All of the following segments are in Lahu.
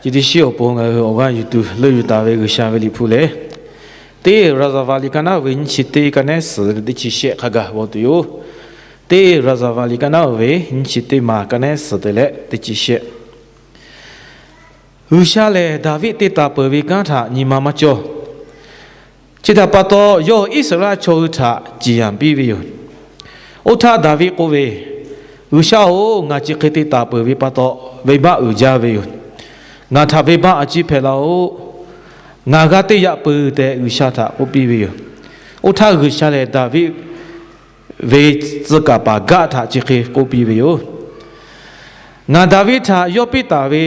Chi teˇ shiˉ awˬ pon ngaˬ hui awˬ g'aˇ yuˬ tuˬ leuˆ yuˬ taˍ ve G'uiˬsha ve liꞈ hpu lehˬ, teˇ Raˍzaˍvaˍ liꞈ ka naˉ ve nyiˇ chi teˇ ka nehˉ suhˍ teˇ chi shehˆ hk'a gaˬ g'aw tuˬ yoˬ. Teˇ Raˍzaˍvaˍ liꞈ ka naˉ ve nyiˇ chi teˇ maˬ ka nehˉ suhˍ te leh teˇ chi shehˆ. G'uiˬsha lehˬ Daˍviˆ te taˍ peuˬ ve kanˉ htaꞈ nyi ma maˇ cawˇ. Chi htaꞈ pa taw, yawˇ Iˉsaˍreˍlaˆ chaw hui htaꞈ ciˍ yanˍ piˇ ve yoˬ. Oˇ htaˇ Daˍviˆ k'oˆ ve, G'uiˬsha-oˬ, ngaˬ chi hk'e te taˍ peuˬ ve pa taw, venˇbaˆ uiˍ jaˇ ve yoˬ. Ngaˬ htaꞈ venˇbaˆ a ciˉ hpehꞈ laˇ-oˆ. Ngaˬ g'a teˇ yaꞈ peuˬ tehꞈ G'uiˬsha htaꞈ k'oˆ piˇ ve yoˬ. Oˇ htaˇ G'uiˬsha lehˬ Daˍviˆ ve tcuh kaˍ paˍ Gaˆ htaꞈ chi hk'e k'oˆ piˇ ve yoˬ. Ngaˬ Daˍviˆ htaꞈ yawˇ piˇ taˍ ve,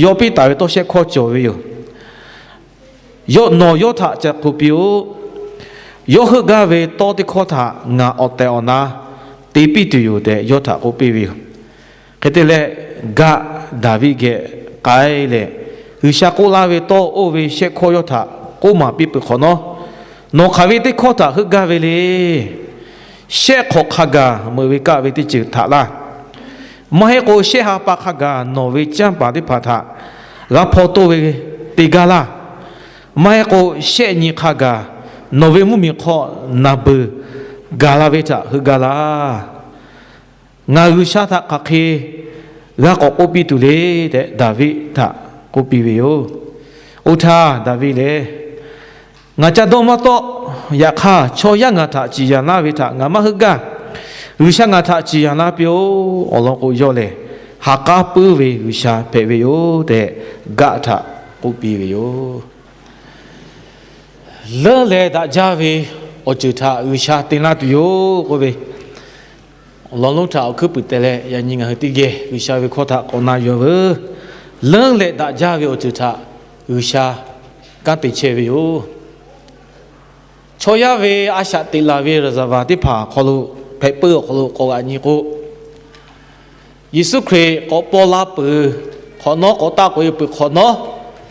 yawˇ piˇ taˍ ve tawˇ shehˆ hkawˇ cawˬ ve yoˬ. Yawˇ, nawˬ yawˇ htaꞈ ca hk'o piˇ-oˆ. Yawˇ heuˆ gaˇ ve tawˇ teˇ hkawˇ htaꞈ ngaˬ awˬ tehˬ awˬ na te piˇ tuˬ yoˬ tehꞈ yawˇ htaꞈ k'oˆ piˇ ve yoˬ. Hk'e te leh, Gaˆ Daˍviˆ geh k'ai leh, G'uiˬsha k'oˆ laˇ ve tawˇ oˇ ve shehˆ hkawˇ yawˇ htaꞈ k'oˆ maˍ piˇ peuˬ hk'awꞈ nawˉ, Nawˬ hk'aˬ ve teˇ hkawˇ htaꞈ heuˆ gaˇ ve le. Shehˆ hk'awꞈ hk'a gaˬ meuꞈ ve kaˆ ve teˇ ceuˬ htaꞈ laˇ. Maˇ heˆ k'o, shehˆ ha pa hk'a gaˬ nawˬ ve canˇ paˍ teˇ hpaˍ htaꞈ g'a hpaw toˇ ve te gaˇ laˇ. Maˇ heˆ k'o, shehˆ nyi hk'a gaˬ nawˬ ve mvuhˇmiˬ hk'aw naˬ beuˬ gaˬ la ve htaꞈ heuˆ gaˇ laˇ. Ngaˬ G'uiˬsha htaꞈ hk'aˬ hk'e g'a k'awꞈ k'oˆ piˇ tuˬ le tehꞈ Daˍviˆ htaꞈ k'oˆ piˇ ve yoˬ. Oˇ htaˇ Daˍviˆ lehˬ, Ngaˬ ca dawˇ maˇ tawˆ. Yaꞈ hk'aˇ, chaw yaˇ ngaˬ htaꞈ ciˍ yanˍ laˇ ve htaꞈ ngaˬ maˇ heuˆ gaˇ. G'uiˬsha ngaˬ htaꞈ ciˍ yanˍ laˇ piˇ-oˆ. Awˬ lawn k'o, yawˇ lehˬ ha k'aˉ puiˉ ve G'uiˬsha hpehꞈ ve yoˬ tehꞈ, Gaˆ htaꞈ k'oˆ piˇ ve yoˬ. Leuˉ leh daꞈ jaˇ ve awˬ ceuˬ htaꞈ G'uiˬsha te laˇ tuˬ yoˬ k'oˆ ve awˬ lawn lonˉ htaꞈ awˬ hkuiˉ puiˍ te leh, yaꞈ nyi ngaˬ hui teˇ geh G'uiˬsha ve hkawˇ htaꞈ k'awꞈ na yuˬ-a veuˬ. Leuˉ leh daꞈ jaˇ ve awˬ ceuˬ htaꞈ G'uiˬsha kanˉ te chehˇ ve yoˬ. Chaw yaˇ ve a shaꞈ teꞈ laˬ ve Raˍzaˍvaˍ teˇ hpaˍ awˬ hk'aw lo, hpehꞈ puiˉ awˬ hk'aw lo k'awꞈ g'aꞈ nyi k'o, Yeˍsuˆ Hkriꞈ k'awꞈ paw la peuˬ hk'awꞈ nawˉ, k'awꞈ taˆ k'oꞈ e peuˬ hk'awꞈ nawˉ,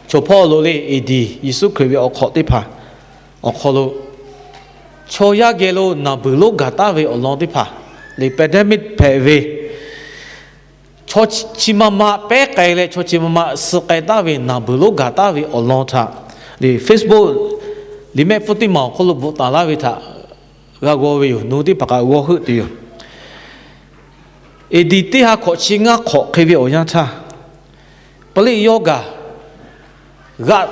choˬ hpawˇ lo le, A D, Yeˍsuˆ Hkriꞈ ve awˬ hk'awꞈ teˇ hpaˍ awˬ hk'aw lo, chaw yaˇ geh lo naˬ beuˬ lonˉ gaˬ taˉ ve awˬ lawn teˇ hpaˍ, le pandemic hpehꞈ ve, chaw chi ma ma pehˉ k'ai leh chaw chi ma ma suh k'ai taˉ ve naˬ beuˬ lonˉ gaˬ taˉ ve awˬ lawn htaꞈ, le Facebook liꞈ mehˆ hpfuhˇ teˇ maˬ awˬ hk'aw lo bvuhꞈ taˍ laˇ ve htaꞈ g'a g'aw ve yoˬ. Nawˬ hui teˇ hpaˍ kaꞈ g'aw heuˆ tuˬ yoˬ. A D teˇ ha hkawꞈ chi ngaˇ hk'awꞈ hk'e ve awˬ yanˇ htaˇ, paleˆ yawˇ gaˬ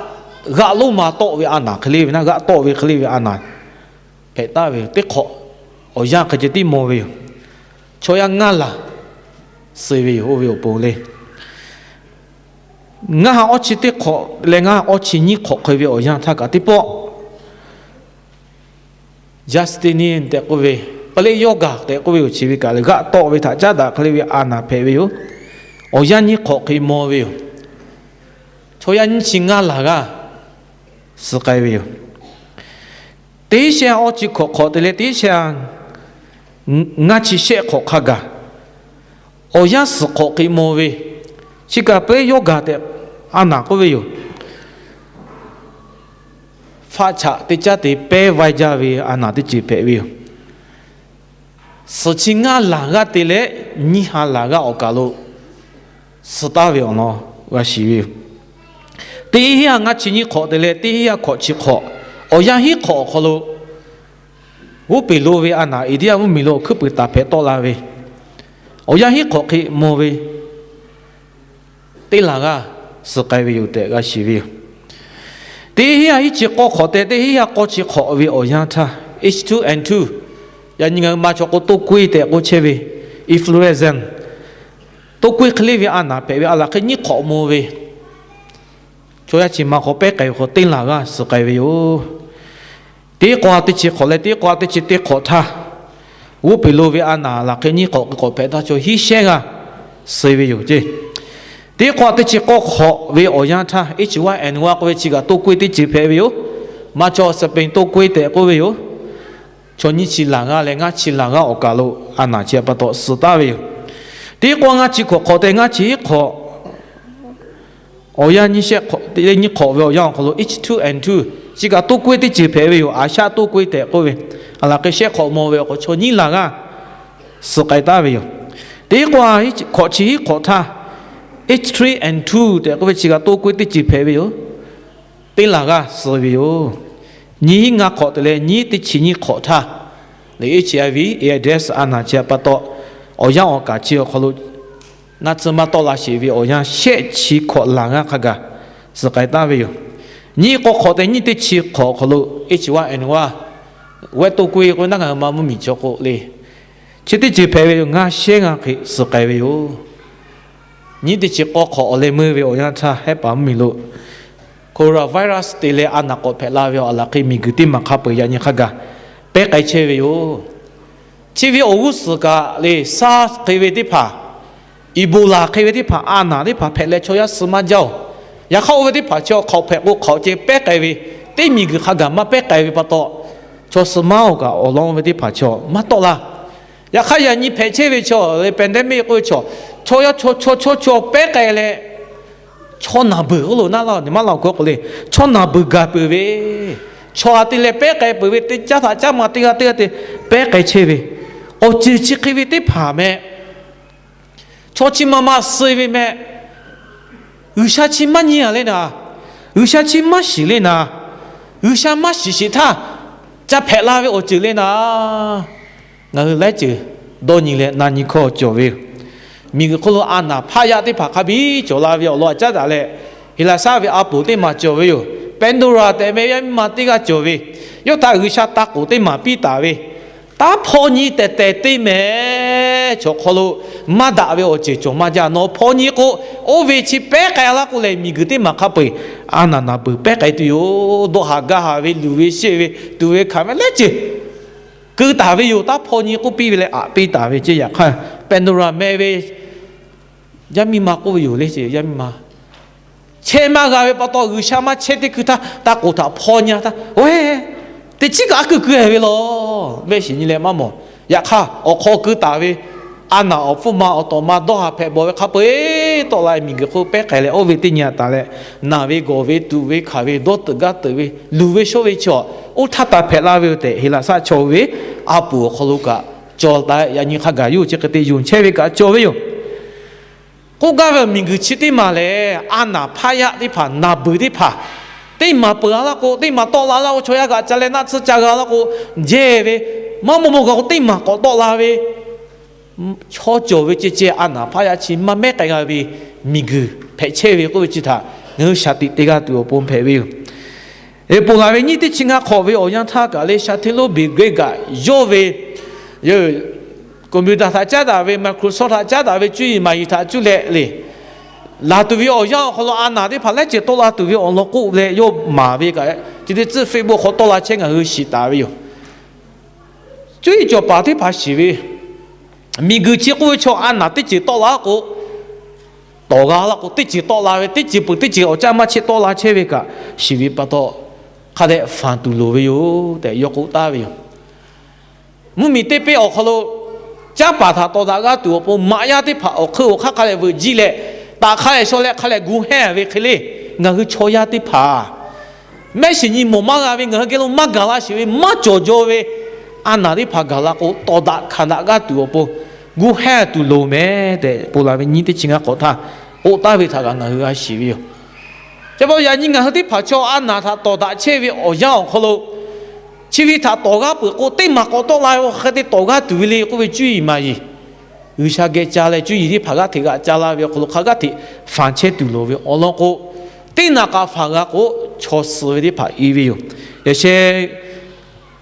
g'aˆ lonˉ ma tawˆ ve a naˍ hk'e le ve naˆ, g'aˆ tawˆ ve hk'e le ve a naˍ hpehꞈ taˍ ve teˇ hk'awꞈ awˬ yanˇ hk'e ceh tiˉ maw ve yoˬ. Chaw yaˇ ngaˇ laˬ suh ve yoˬ. Oˇ ve awˬ pon le, ngaˇ ha awˇ chi teˇ hk'awꞈ leh ngaˇ ha awˇ chi nyiˇ hk'awꞈ hk'e ve awˬ yanˇ htaˇ kaꞈ teˇ pawˆ Justinian tehꞈ k'oˆ ve, paleˆ yawˇ gaˬ tehꞈ k'oˆ ve awˬ chi ve kaꞈ lehˬ, g'aˆ tawˆ ve htaꞈ caˉ daꞈ hk'e le ve a naˍ hpehꞈ ve yoˬ. Awˬ yanˇ nyiˇ hk'awꞈ hk'e maw ve yoˬ. Chaw yaˇ nyiˇ chi ngaˇ laˬ g'aˇ suh k'ai ve yoˬ. Teˇ shehˆ awˇ chi hk'awꞈ hk'awꞈ te leh teˇ shehˆ ngaˇ chi shehˆ hk'awꞈ hk'a gaˬ awˬ yanˇ suhˍ hk'awꞈ hk'e maw ve, chi kaꞈ paleˆ yawˇ gaˬ tehꞈ a naˍ k'oˆ ve yoˬ. Faˆ chaꞈ teˇ caˉ te pehˉ vaiˇ jaˇ ve a naˍ teˇ ceuˬ hpehꞈ ve yoˬ. Suhˍ chi ngaˇ laˬ g'aˇ te leh nyiˇ ha laˬ g'aˇ awˬ kaˬ lo suh taˍ ve awˬ lawn g'a shiˍ ve yoˬ. Teˇ hinˉ ha ngaˇ chi nyiˇ hk'awꞈ te leh teˇ hinˉ ha hkawꞈ chi hk'awꞈ, awˬ yanˇ hinˉ hk'awꞈ awˬ hk'aw lo g'oˇ peˬ lo ve a naˍ India mvuhˇmiˬ lo awˬ hkuiˉ puiˍ taˍ hpehꞈ tawˆ la ve, awˬ yanˇ hinˉ hk'awꞈ hk'e maw ve teˇ laˬ g'aˇ suh k'ai ve yoˬ tehꞈ g'a shiˍ ve yoˬ. Teˇ hinˉ ha iˉ chi k'awˇ hk'awꞈ te teˇ hinˉ ha k'awˇ chi hk'awꞈ ve awˬ yanˇ htaˇ, H two N two, yaꞈ nyi ngaˬ hui ma chaw k'o toˇ k'oˆ-e tehꞈ k'oˆ chehˇ ve, influenza, toˇ k'oˆ-e hk'e le ve a naˍ hpehꞈ ve a laˬ hk'e nyiˇ hk'awꞈ maw ve, chaw yaˇ chi ma hk'aw pehˉ k'ai ve hk'aw teˇ laˬ g'aˇ suh k'ai ve yoˬ. Teˇ k'awˇ ha teˇ chi hk'awꞈ leh teˇ k'awˇ ha teˇ chi teˇ hk'awꞈ htaˇ, g'oˇ peˬ lo ve a naˍ laˬ hk'e nyiˇ hk'awꞈ hk'e k'awꞈ hpehꞈ htaˇ chaw hiˉ shehˉ g'aˇ suh ve yoˬ ceˇ. Teˇ k'awˇ ha teˇ chi k'awˇ hk'awꞈ ve awˬ yanˇ htaˇ, H one N one k'oˆ ve chi kaꞈ toˇ k'oˆ-e teˇ ceuˬ hpehꞈ ve yoˬ. Maˇ chaw Spain toˇ k'oˆ-e tehꞈ k'oˆ ve yoˬ. Chaw nyiˇ chi laˬ g'aˇ leh ngaˇ chi laˬ g'aˇ awˬ kaˬ lo a naˍ chi pa taw suh taˍ ve yoˬ. Teˇ k'awˇ ngaˇ chi hk'awꞈ hk'awꞈ te ngaˇ chi hiˉ hk'awꞈ awˬ yanˇ nyiˇ shehˆ hk'awꞈ te leh nyiˇ hk'awꞈ ve awˬ yanˇ awˬ hk'aw lo H two N two chi kaꞈ toˇ k'oˆ-e teˇ ceuˬ hpehꞈ ve yoˬ. Aˍshaˆ toˇ k'oˆ-e tehꞈ k'oˆ ve, a laˬ hk'e shehˆ hk'awꞈ maw ve awˬ hk'aw chaw nyiˇ laˬ g'aˇ suh k'ai taˍ ve yoˬ. Teˇ k'awˇ hkawꞈ chi hiˉ hk'awꞈ htaˇ, H three N two tehꞈ k'oˆ ve chi g'a toˇ k'oˆ ve teˇ ceuˬ hpehꞈ ve yoˬ. Teˇ laˬ g'aˇ suh ve yoˬ. Nyiˇ hinˉ ngaˇ hk'awꞈ te leh nyiˇ teˇ chi nyiˇ hk'awꞈ htaˇ, le HIV AIDS a naˬ chi htaꞈ pa taw, awˬ yanˇ awˬ kaˍ chi awˬ hk'aw lo naˆ tsuhˇ maˇ tawˆ la sheˍ ve awˬ yanˇ shehˆ chi hkawꞈ laˬ g'aˇ hk'a gaˬ suh k'ai taˍ ve yoˬ. Nyiˇ k'awˇ hk'awꞈ te nyiˇ teˇ chi hk'awꞈ awˬ hk'aw lo H one N one wehˆ toˇ k'oˆ ve k'o, naˉ ngaˬ hui ma mvuhˇmiˬ chaw k'o le, chi teˇ ceuˬ hpehꞈ ve yoˬ. Ngaˇ shehˉ ngaˇ hk'e suh k'ai ve yoˬ. Nyiˇ teˇ chi k'awˇ hk'awꞈ awˬ leh meuˇ ve awˬ yanˇ htaˇ, hehˉ paˍ mvuhˇmiˬ lo coronavirus te leh a naˬ k'awꞈ hpehꞈ la ve awˬ laˬ hk'e miˬguiˬ teˇ maˬ hk'a peu-eˬ yaꞈ nyi hk'a gaˬ pehˉ k'ai chehˇ ve yoˬ. Chi ve awˬ g'uˇ suhˍ kaꞈ le, SARS hk'e ve teˇ hpaˍ, Ebola hk'e ve teˇ hpaˍ, a naˬ teˇ hpaˍ hpehꞈ leh chaw yaˇ suh maˇ jaˇ-oˬ. Yaꞈ hk'aˇ oˇ ve teˇ hpaˍ chi hk'awꞈ hpehꞈ k'o hk'awꞈ ceh pehˉ k'ai ve, teˇ miˬguiˬ hk'a gaˬ maˇ pehˉ k'ai ve pa taw, chaw suh maˇ-oˬ kaꞈ awˬ lawn ve teˇ hpaˍ chaw maˇ tawˆ la. Yaꞈ hk'aˇ yaꞈ nyi hpehꞈ chehˇ ve chaw le, pandemic k'oˆ ve chaw, chaw yaˇ chaw chaw chaw chaw pehˉ k'ai leh, chaw naˬ beuˬ k'oˆ lo naˉ la, maˇ la k'oˆ k'o le, chaw naˬ beuˬ gaˬ peuˬ ve, chaw a te leh pehˉ k'ai peuˬ ve, teˇ caˉ htaꞈ caˉ ma teˇ g'aˇ teˇ g'aˇ te pehˉ k'ai chehˇ ve, awˬ ceuˬ chi hk'e ve teˇ hpaˍ meh, chaw chi ma ma suh ve meh, G'uiˬsha chi maˇ nyi-a le naˍ, G'uiˬsha chi maˇ shiˍ le naˍ, G'uiˬsha maˇ shiˍ sheˍ htaˇ ca hpehꞈ la ve awˬ ceuˬ le naˍ, ngaˬ hui laiˉ ceuˬ dawˇ nyi leh na nyi hkawˇ cawˬ ve yoˬ. Miˬguiˬ hk'oˆ lo a naˬ hpaˆ yaˇ teˇ hpaˍ hk'a biˇ cawˬ la ve awˬ lawn htaꞈ caˉ daꞈ leh, Heˍlaˍsaˆ ve a poˍ teˇ maˬ cawˬ ve yoˬ. Pandora tehꞈ meh yaˇ miˇ ma teˇ g'aˇ cawˬ ve, yawˇ htaꞈ G'uiˬsha taˇ k'oˍ teˇ maˬ piˇ taˍ ve, taˇ hpaw nyi tehˬ tehˬ te mehˍ. Chaw hk'aw lo maˇ daꞈ ve awˬ ceuˬ cawˬ maˇ jaˇ. Nawˬ hpaw nyi k'o, oˇ ve chi pehˉ k'ai laˇ k'o lehˬ, miˬguiˬ teˇ maˬ hk'a peu-eˬ a naˬ naˬ beuˬ pehˉ k'ai tuˬ yoˬ. Dawˇ haˍ gaˇ haˍ ve, luˬ ve sheˆ ve, tuꞈ ve hkanˍ ve laiˉ ceuˬ keu taˍ ve yoˬ. Taˇ hpaw nyi k'oˆ piˇ ve leh aꞈ piˇ taˍ ve ceˇ. Yaꞈ hk'aˇ Pandora meh ve yaˇ miˇ ma k'oˆ ve yoˬ le, yaˇ miˇ ma chehˇ maˇ g'a ve pa taw, G'uiˬsha maˇ chehˇ teˇ hkui htaˇ taˇ k'oˍ htaꞈ hpaw nyi-a htaˇ, oˇ, teˇ chiˉ kaꞈ aˉ keu keu-e ve law, mehˆ shiˍ nyi leh maˇ mawˬ. Yaꞈ hk'aˇ awˬ hk'aw keu taˍ ve a naˬ awˬ hpfuhˇ ma awˬ tawˍ ma dawˇ haˍ hpehꞈ bawˬ ve hk'a peu-eˬ tawˆ la, miˬguiˬ hk'oˆ pehˉ k'ai leh oˇ ve teˇ nyi a taˍ leh, naˬ ve gawˬ ve tuꞈ ve hkanˍ ve dawˇ teuꞈ gaˇ teuꞈ ve, luˬ ve shawˆ ve chaw, oˇ htaˇ taˍ hpehꞈ la ve yoˬ tehꞈ, Heˍlaˍsaˆ chaw ve a poˍ awˬ hk'aw lo kaꞈ cawˬ taˍ. Yaꞈ nyi hk'a gaˬ yawˇ hui chi hk'e te yonˍ chehˇ ve kaꞈ cawˬ ve yoˬ. K'oˆ gaˇ ve miˬguiˬ chi teˇ maˬ lehˬ, a naˬ hpaˆ yaˇ teˇ hpaˍ, naˬ beuˬ teˇ hpaˍ, teˇ maˬ peuˬ-a laˇ k'o, teˇ maˬ tawˆ la laˇ k'o, chaw yaˇ kaꞈ ca leh naˆ tsuhˇ ca g'a laˇ k'o, jehˇ ve, maˇ maw maw g'a k'o teˇ maˬ k'awꞈ tawˆ la ve, chaw cawˬ ve ceh ceh a naˬ hpaˆ yaˇ chi maˇ mehˉ k'ai g'a ve miˬguiˬ hpehꞈ chehˇ ve k'oˆ ve chi htaꞈ ngaˬ hui shaˍ tiꞈ te g'a tuˬ awˬ pon hpehꞈ ve yoˬ. Eˬ, ponˬ laˬ ve nyiˇ teˇ chi ngaˇ hk'awꞈ ve awˬ yanˇ htaˇ kaꞈ le, Sha hteˇ lonˉ Bill Gates kaꞈ yawˇ ve computer htaꞈ caˉ daꞈ ve, Microsoft htaꞈ caˉ daꞈ ve cuˇ yiˍ maˍ yiˍ htaꞈ cuˇ leh le, laˬ tuˬ ve awˬ yanˇ awˬ hk'aw lo a naˬ teˇ hpaˍ laiˉ ceuˬ tawˆ la tuˬ ve awˬ lawn k'oˆ leh yawˇ maˍ ve kaꞈ, chi teˇ tcuhˉ Facebook hk'aw tawˆ la chehˇ ngaˬ hui shiˍ taˍ ve yoˬ. Cuˇ yiˍ cawˬ paˍ teˇ hpaˍ shiˍ ve, miˬguiˬ chi k'oˆ ve chaw a naˬ teˇ ceuˬ tawˆ la k'o, tawˍ g'a laˇ k'o, teˇ ceuˬ tawˆ la ve, teˇ ceuˬ peuˬ teˇ ceuˬ awˬ caˇ maˇ chehˇ tawˆ la chehˇ ve kaꞈ shiˍ ve pa taw, hk'a dehꞈ fanˬ tuˬ loˍ ve yoˬ tehꞈ yawˇ k'oˆ taˍ ve yoˬ. Mvuhˇmiˬ teˇ peˆ awˬ hk'aw lo caˉ paˍ htaꞈ tawˍ daꞈ g'a tuˬ awˬ pon maꞈ yaˇ teˇ hpaˍ awˬ hk'eun awˬ hk'aˇ hk'a dehꞈ veuꞈ jiˇ leh, taꞈ hk'a dehꞈ shaw leh hk'a dehꞈ gu hehnˇ ve hk'e le, ngaˬ hui chaw yaˇ teˇ hpaˍ mehˆ shiˍ nyi mawˬ maˇ g'a ve, ngaˬ hui geh lo maˇ gaˬ la sheˍ ve, maˇ cawˬ jaw ve, a naˬ teˇ hpaˍ gaˬ la k'o, tawˍ daꞈ hkanˍ daꞈ g'a tuˬ awˬ pon gu hehnˇ tuˬ loˍ mehˍ tehꞈ, ponˬ laˬ ve nyiˇ teˇ chi ngaˇ hk'awꞈ htaˇ k'oˆ taˍ ve htaꞈ kaꞈ ngaˬ hui g'a shiˍ ve yoˬ. Chi pa taw yaꞈ nyi ngaˬ hui teˇ hpaˍ chaw a naˬ htaꞈ tawˍ daꞈ chehˇ ve awˬ yanˇ awˬ hk'aw lo, chi ve htaꞈ tawˍ g'aˇ peuˬ k'o, teˇ maˬ k'awꞈ tawˆ la ve hk'e te tawˍ g'aˇ tuˬ ve le k'oˆ ve cuˇ yiˍ maˍ yiˍ, G'uiˬsha geh ca leh cuˇ yiˍ teˇ hpaˍ g'aˇ hteꞈ g'aꞈ ca la ve awˬ hk'aw lo hk'a g'aˇ hteꞈ fanˬ chehˇ tuˬ loˍ ve awˬ lawn k'o, teˇ naˬ k'a fanˬ g'a k'o, chaw suh ve teˇ hpaˍ i ve yoˬ. Yaꞈ sheh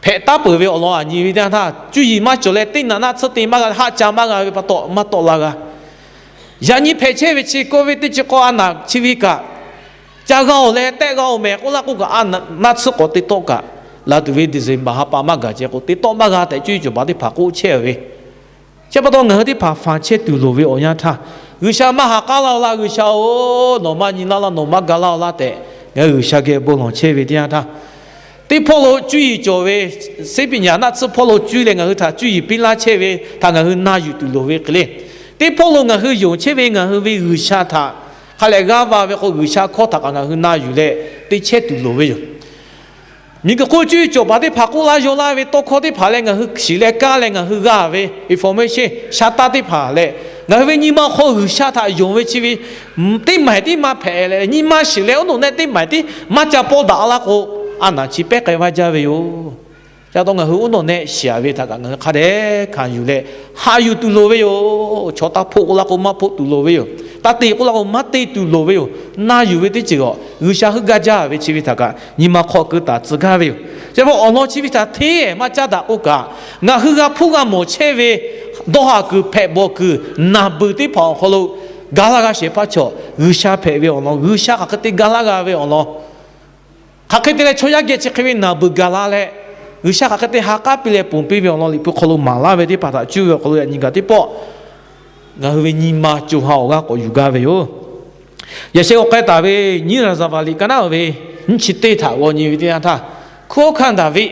hpehꞈ taˉ peuˬ ve awˬ lawn aˬ nyi ve teˇ yanˇ htaˇ, cuˇ yiˍ maˇ cawˬ leh teˇ naˬ naˆ tsuhˇ te maˇ g'a, haˆ ca maˇ g'a ve pa taw maˇ tawˆ la g'a. Yaꞈ nyi hpehꞈ chehˇ ve chi k'oˆ ve teˇ chi k'awˇ a naˬ chi ve kaꞈ, ca g'a-oˬ leh tehˆ g'a-oˬ mehˍ k'oˆ laˇ k'oˆ kaꞈ, naˆ tsuhˇ k'awꞈ te tawˆ kaꞈ, laˬ tuˬ ve December ha pa maˇ gaˬ ceh k'o te tawˆ maˇ g'a tehꞈ cuˇ yiˍ cawˬ paˍ teˇ hpaˍ k'oˆ chehˇ ve. Chi pa taw ngaˬ hui teˇ hpaˍ fanˬ chehˇ tuˬ loˍ ve awˬ yanˇ htaˇ, G'uiˬsha maˇ ha k'aˉ laˇ-oˬ laˇ, G'uiˬsha-oˬ, nawˬ maˇ nyi laˇ laˇ, nawˬ maˇ ga laˇ-oˬ laˇ tehꞈ ngaˬ hui G'uiˬsha geh bon lawˬ chehˇ ve teˇ yanˇ htaˇ, teˇ hpawˇ lo cuˇ yiˍ cawˬ ve, ဆေးပညာ naˆ tsuhˇ hpawˇ lo cuˇ leh ngaˬ hui htaꞈ cuˇ yiˍ piˇ laˇ chehˇ ve htaꞈ ngaˬ hui na yuˬ tuˬ loˍ ve hk'e le. Teˇ hpawˇ lo ngaˬ hui yonˍ chehˇ ve ngaˬ hui ve G'uiˬsha htaꞈ hk'a lehꞈ g'aˇ va ve k'o, G'uiˬsha hkawˇ htaꞈ kaꞈ ngaˬ hui na yuˬ leh te chehˇ tuˬ loˍ ve yoˬ. Miˬguiˬ hk'oˆ cuˇ yiˍ cawˬ paˍ teˇ hpaˍ k'oˆ laˇ yaw laˇ ve tawˇ hkawˇ teˇ hpaˍ leh ngaˬ hui shiˍ leh kaˇ leh ngaˬ hui g'a ve information sha taˇ teˇ hpaˍ leh, Ngaˬ hui ve nyi ma hk'aw G'uiˬsha htaꞈ yonˍ ve chi ve teˇ maˬ teˇ maˇ hpehꞈ leh, nyi ma shiˍ leh oˉ nawˬ nehˆ teˇ maˬ teˇ maˇ ca pawˇ daꞈ laˇ k'o, a naˍ chi pehˉ k'ai vaˇ jaˇ ve yoˬ. Ca taw ngaˬ hui oˉ nawˬ nehˆ shiˍ ve htaꞈ kaꞈ ngaˬ hui hk'a dehꞈ hkanˍ yuˬ leh haꞈ yuˬ tuˬ loˍ ve yoˬ. Chaw taˇ hpoˆ k'oˆ laˇ k'o maˇ hpoˆ tuˬ loˍ ve yoˬ. Taˇ te k'oˆ laˇ k'o maˇ te tuˬ loˍ ve yoˬ. Na yuˬ ve teˇ ceuˬ aˬ, G'uiˬsha heuˆ gaˇ jaˇ ve chi ve htaꞈ kaꞈ nyi ma hk'aw keu taˍ tcuh gaˇ ve yoˬ. Chi pa awˬ lawn chi ve htaꞈ hteˇ maˇ caˉ daꞈ k'oˆ kaꞈ, ngaˬ hui g'a hpuˇ g'a mawˬ chehˇ ve dawˇ haˍ kuiˬ hpehꞈ bawˬ kuiˬ naˬ beuˬ teˇ hpaˍ awˬ hk'aw lo ga laˇ g'a shehˍ hpaˇ chaw, G'uiˬsha hpehꞈ ve awˬ lawn, G'uiˬsha hk'aˬ hk'e te ga laˇ g'a ve awˬ lawn, hk'aˬ hk'e te leh chaw yaˇ geh chi hk'e ve naˬ beuˬ gaˬ la leh, G'uiˬsha hk'aˬ hk'e te ha k'aˉ piˇ leh ponˬ piˇ ve awˬ lawn Liꞈ hpu hk'aw lo maˍ laˇ ve teˇ hpaˍ htaꞈ cuˇ ve awˬ hk'aw lo yaꞈ nyi gaˬ teˇ pawˆ ngaˬ hui ve nyi ma co ha awˬ g'aˇ k'awꞈ yuˬ gaˇ ve yoˬ. Yaꞈ sheh k'awꞈ k'ai taˍ ve nyiˇ Raˍzaˍvaˍliꞈ ka naˉ ve nyiˇ chi teˇ htaꞈ g'aw nyi ve teˇ yanˇ htaˇ, hkunˉ hawˉ hkanˇ Daˍviˆ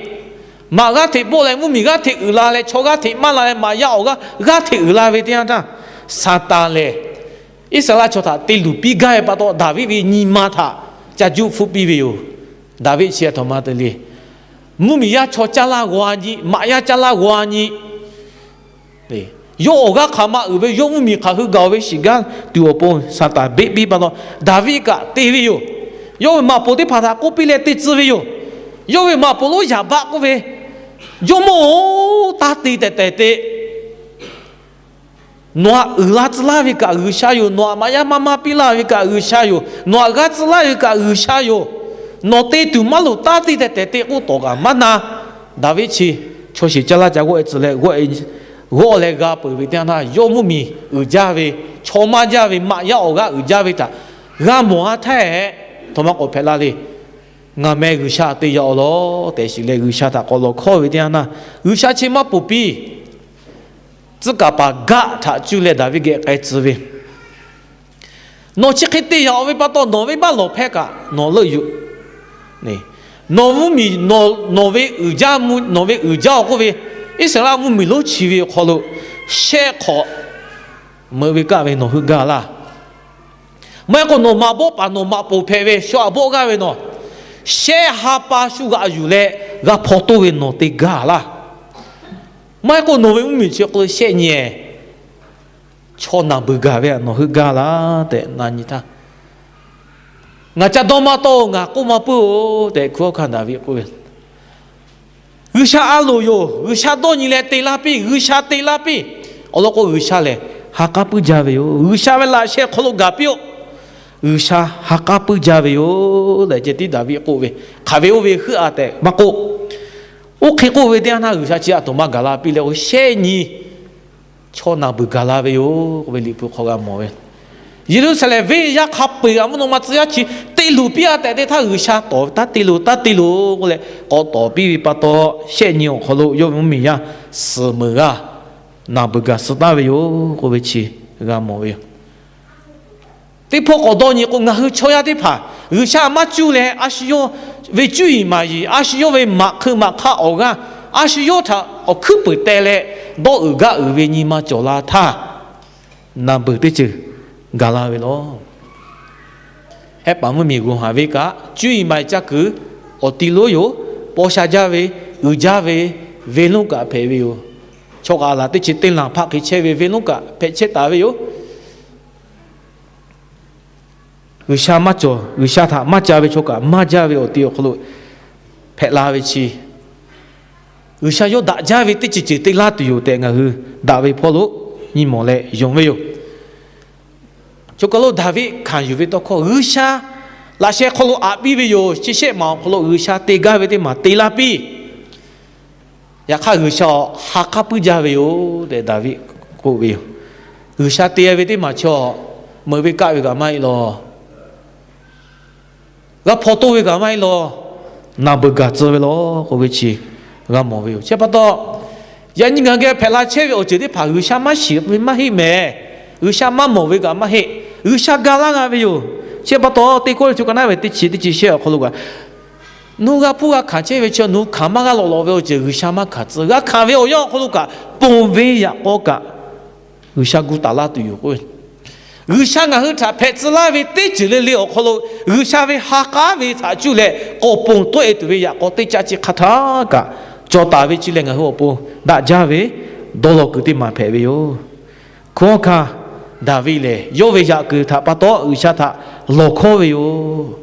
maꞈ g'aˇ hteꞈ bawˆ leh mvuhˇmiˬ g'aˇ hteꞈ uiˍ la leh chaw g'aˇ hteꞈ maˇ la leh maꞈ yaˇ awˬ g'aˇ g'aˇ hteꞈ uiˍ la ve teˇ yanˇ htaˇ, Saˍtanˍ lehˬ Iˉsaˍreˍlaˆ chaw htaꞈ te luˬ piˇ gaˇ ve pa taw, Daˍviˆ ve nyi ma htaꞈ ca juˆ hpfuhˆ piˇ ve yoˬ. Daˍviˆ chi a htoꞈ ma te le. Mvuhˇmiˬ yaˇ chaw caˇ laˇ g'aw nyi, maꞈ yaˇ caˇ laˇ g'aw nyi, yawˇ awˬ g'aˇ hk'aˬ ma uiˍ ve, yawˇ mvuhˇmiˬ hk'aˬ hui gaˬ ve shiˍ gaˇ tuˬ awˬ pon Saˍtanˍ beˆ piˇ pa taw, Daˍviˆ kaꞈ te ve yoˬ. Yawˇ ve maꞈ poˍ teˇ hpaˍ htaꞈ k'oˆ piˇ leh te tcuh ve yoˬ. Yawˇ ve maꞈ poˍ lonˉ yaˍ baˆ k'oˆ ve, Jawˇmawˇ-oˬ, taˇ te tehꞈ tehꞈ te. Nawˬ htaꞈ uiˍ la tcuh laˇ ve kaꞈ G'uiˬsha yoˬ. Nawˬ htaꞈ maꞈ yaˇ maˇ maˇ piˇ laˇ ve kaꞈ G'uiˬsha yoˬ. Nawˬ htaꞈ g'aˇ tcuh laˇ ve kaꞈ G'uiˬsha yoˬ. Nawˬ te tuˬ maˇ loˍ, taˇ te tehꞈ tehꞈ te k'oˆ tawˍ kaꞈ maˇ na. Daˍviˆ chi chaw sheˍ caˇ laˇ ca g'awˆ-e tcuh leh, g'awˆ leh g'a peuˬ ve teˇ yanˇ htaˇ, yawˇ mvuhˇmiˬ uiˍ jaˇ ve, chaw maˇ jaˇ ve, maꞈ yaˇ awˬ g'aˇ uiˍ jaˇ ve htaꞈ g'a mawˬ ha htehˇ, htoꞈ ma k'awꞈ hpehꞈ la le. Ngaˬ meh G'uiˬsha te yaw-a lawˬ tehꞈ shiˍ leh, G'uiˬsha htaꞈ k'awꞈ lawˬ hkawˇ ve teˇ yanˇ htaˇ, G'uiˬsha chi maˇ ponˬ piˇ. Tcuh kaˍ paˍ Gaˆ htaꞈ cuˇ leh Daˍviˆ geh k'ai tcuh ve, Nawˬ chi hk'e te yaw-a ve pa taw, nawˬ ve maˇ lawˬ hpehˇ kaꞈ nawˬ leuˆ yuˬ. Nawˬ mvuhˇmiˬ, nawˬ ve uiˍ jaˇ, nawˬ ve uiˍ jaˇ-oˬ k'oˆ ve, Iˉsaˍreˍlaˆ mvuhˇmiˬ lonˉ chi ve awˬ hk'aw lo shehˆ hk'awꞈ meuꞈ ve kaˆ ve nawˬ heuˆ gaˇ laˇ. Maˇ heˆ k'o nawˬ maꞈ bawˆ paˍ nawˬ maꞈ poˍ hpehꞈ ve shaw aꞈ bawˆ g'aˇ ve nawˬ, shehˆ ha pa shu g'aꞈ yuˬ leh g'a hpaw toˇ ve nawˬ te gaˇ laˇ. Maˇ heˆ k'o nawˬ ve mvuhˇmiˬ chi k'o shehˆ nyi-e chaw naˬ beuˬ gaˬ ve htaꞈ nawˬ heuˆ gaˇ laˇ tehꞈ na nyi htaˇ, Ngaˬ ca dawˇ maˇ tawˆ-oˬ, ngaˬ k'oˆ maˇ puiˉ-oˬ tehꞈ, hkunˉ hawˉ hkanˇ Daˍviˆ k'oˆ ve, G'uiˬsha a loˍ yoˬ. G'uiˬsha dawˇ nyi leh te laˇ piˇ. G'uiˬsha te laˇ piˇ. Awˬ lawn k'o, G'uiˬsha lehˬ ha k'aˉ puiˉ jaˇ ve yoˬ. G'uiˬsha ve laꞈ sheh hk'aw lo gaˬ piˇ-oˆ. G'uiˬsha ha k'aˉ puiˉ jaˇ ve yoˬ tehꞈ ceh tiˉ Daˍviˆ k'oˆ ve, hk'aˬ ve oˇ ve heuˆ-a tehꞈ maˇ k'oˆ. Oˇ hk'e k'oˆ ve teˇ yanˇ htaˇ, G'uiˬsha chi a htoꞈ ma gaˬ la piˇ leh k'o, shehˆ nyi chaw naˬ beuˬ gaˬ la ve yoˬ k'oˆ ve Liꞈ hpu hk'aw g'a mawˬ ve. Yeˍruˆsaˍlehnˍ venˇ yaˇ hk'a peu-eˬ g'aꞈ mvuhˇ naw ma tcuh yaˇ chi te luˬ piˇ-a tehꞈ te htaˇ, G'uiˬsha tawˍ taˇ te loˬ, taˇ te loˬ k'oˆ leh k'awꞈ tawˍ piˇ ve pa taw, shehˆ nyi awˬ hk'aw lo yawˇ ve mvuhˇmiˬ yaˇ suhˍ meuˍ g'aˇ naˬ beuˬ gaˬ suh taˍ ve yoˬ k'oˆ ve chi g'a mawˬ ve yoˬ. Teˇ hpawˇ k'awꞈ dawˇ nyi k'o, ngaˬ hui chaw yaˇ teˇ hpaˍ G'uiˬsha maˇ cuˇ leh, a shu yawˇ ve cuˇ yiˍ maˍ yiˍ, a shu yawˇ ve maꞈ hk'eu maꞈ hk'aˇ awˬ g'aˇ, a shu yawˇ htaꞈ awˬ hkuiˉ peunˍ teh leh dawˇ uiˍ gaˇ uiˍ ve nyi ma cawˬ la htaˇ, naˬ beuˬ teˇ ceuˬ gaˬ la ve lawˬ. Hehˆ paˍ mvuhˇmiˬ g'uˬ haˍ ve kaꞈ, cuˇ yiˍ maˍ yiˍ caˇ kuiˬ awˬ ti lonˉ yoˬ. Paw sha jaˇ ve, uiˍ jaˇ ve venˇ lonˉ kaꞈ hpehꞈ ve yoˬ. Chaw k'aˍ laˬ teˇ chi teˇ lanˬ hpaˆ hk'e chehˇ ve venˇ lonˉ kaꞈ hpehꞈ chehˇ taˍ ve yoˬ. G'uiˬsha maˇ cawˬ, G'uiˬsha htaꞈ maˇ ca ve chaw kaꞈ maˇ jaˇ ve awˬ ti awˬ hk'aw lo hpehꞈ la ve chi, G'uiˬsha yawˇ daꞈ jaˇ ve teˇ ceuˬ ceuˬ te laˇ tuˬ yoˬ tehꞈ ngaˬ hui daꞈ ve hpawˇ lo nyi mawˬ leh yonˍ ve yoˬ. Choˬ kaˬ lo Daˍviˆ hkanˍ yuˬ ve tawˇ hkawˇ, G'uiˬsha laꞈ sheh hk'aw lo aꞈ piˇ ve yoˬ. Chi shehˆ maˬ awˬ hk'aw lo G'uiˬsha te gaˇ ve teˇ maˬ te laˇ piˇ. Yaꞈ hk'aˇ, G'uiˬsha ha k'aˉ puiˉ jaˇ ve yoˬ tehꞈ Daˍviˆ k'oˆ ve yoˬ. G'uiˬsha te ve teˇ maˬ chaw meuꞈ ve kaˆ ve kaꞈ maˇ heˆ lawˬ. G'a hpaw toˇ ve kaꞈ maˇ heˆ lawˬ. Naˬ beuˬ gaˬ tcuh ve lawˬ k'oˆ ve chi g'a mawˬ ve yoˬ. Chi pa taw, yaꞈ nyi ngaˬ hui geh hpehꞈ la chehˇ ve awˬ ceuˬ teˇ hpaˍ G'uiˬsha maˇ shiˍ ve maˇ heˆ mehˍ. G'uiˬsha maˇ mawˬ ve kaꞈ maˇ heˆ. G'uiˬsha ga laˇ g'a ve yoˬ. Chi pa taw, Teˇ Kawˇrenˍhtuˆ ka naˉ ve teˇ chi teˇ chi shehˆ awˬ hk'aw lo kaꞈ, nawˬ g'a hpuˇ g'a hkanˍ chehˇ ve chi nawˬ hui hkanˍ maˇ g'a lawꞈ lawꞈ ve awˬ ceuˬ G'uiˬsha maˇ hkanˍ tcuh. G'a hkanˍ ve awˬ yanˇ awˬ hk'aw lo kaꞈ, ponˬ ve yaꞈ k'aw kaꞈ G'uiˬsha gu taˍ laˇ tuˬ yoˬ k'o, G'uiˬsha ngaˬ hui htaꞈ hpehꞈ tcuh laˇ ve teˇ ceuˬ le le awˬ hk'aw lo G'uiˬsha ve ha k'aˉ ve htaꞈ cuˇ leh k'awꞈ ponˬ tawˆ-e tuˬ ve yaꞈ k'aw teˇ caˆ chi hk'a htaˇ kaꞈ cawˬ taˍ ve chi lehˬ, ngaˬ hui awˬ pon daꞈ jaˇ ve dawˇ law kuiˬ teˇ maˬ hpehꞈ ve yoˬ. Hkunˉ hawˉ hkanˇ Daˍviˆ lehˬ, yawˇ ve yaꞈ kuiˬ htaꞈ pa taw G'uiˬsha htaꞈ lawˬ hkawˉ ve yoˬ.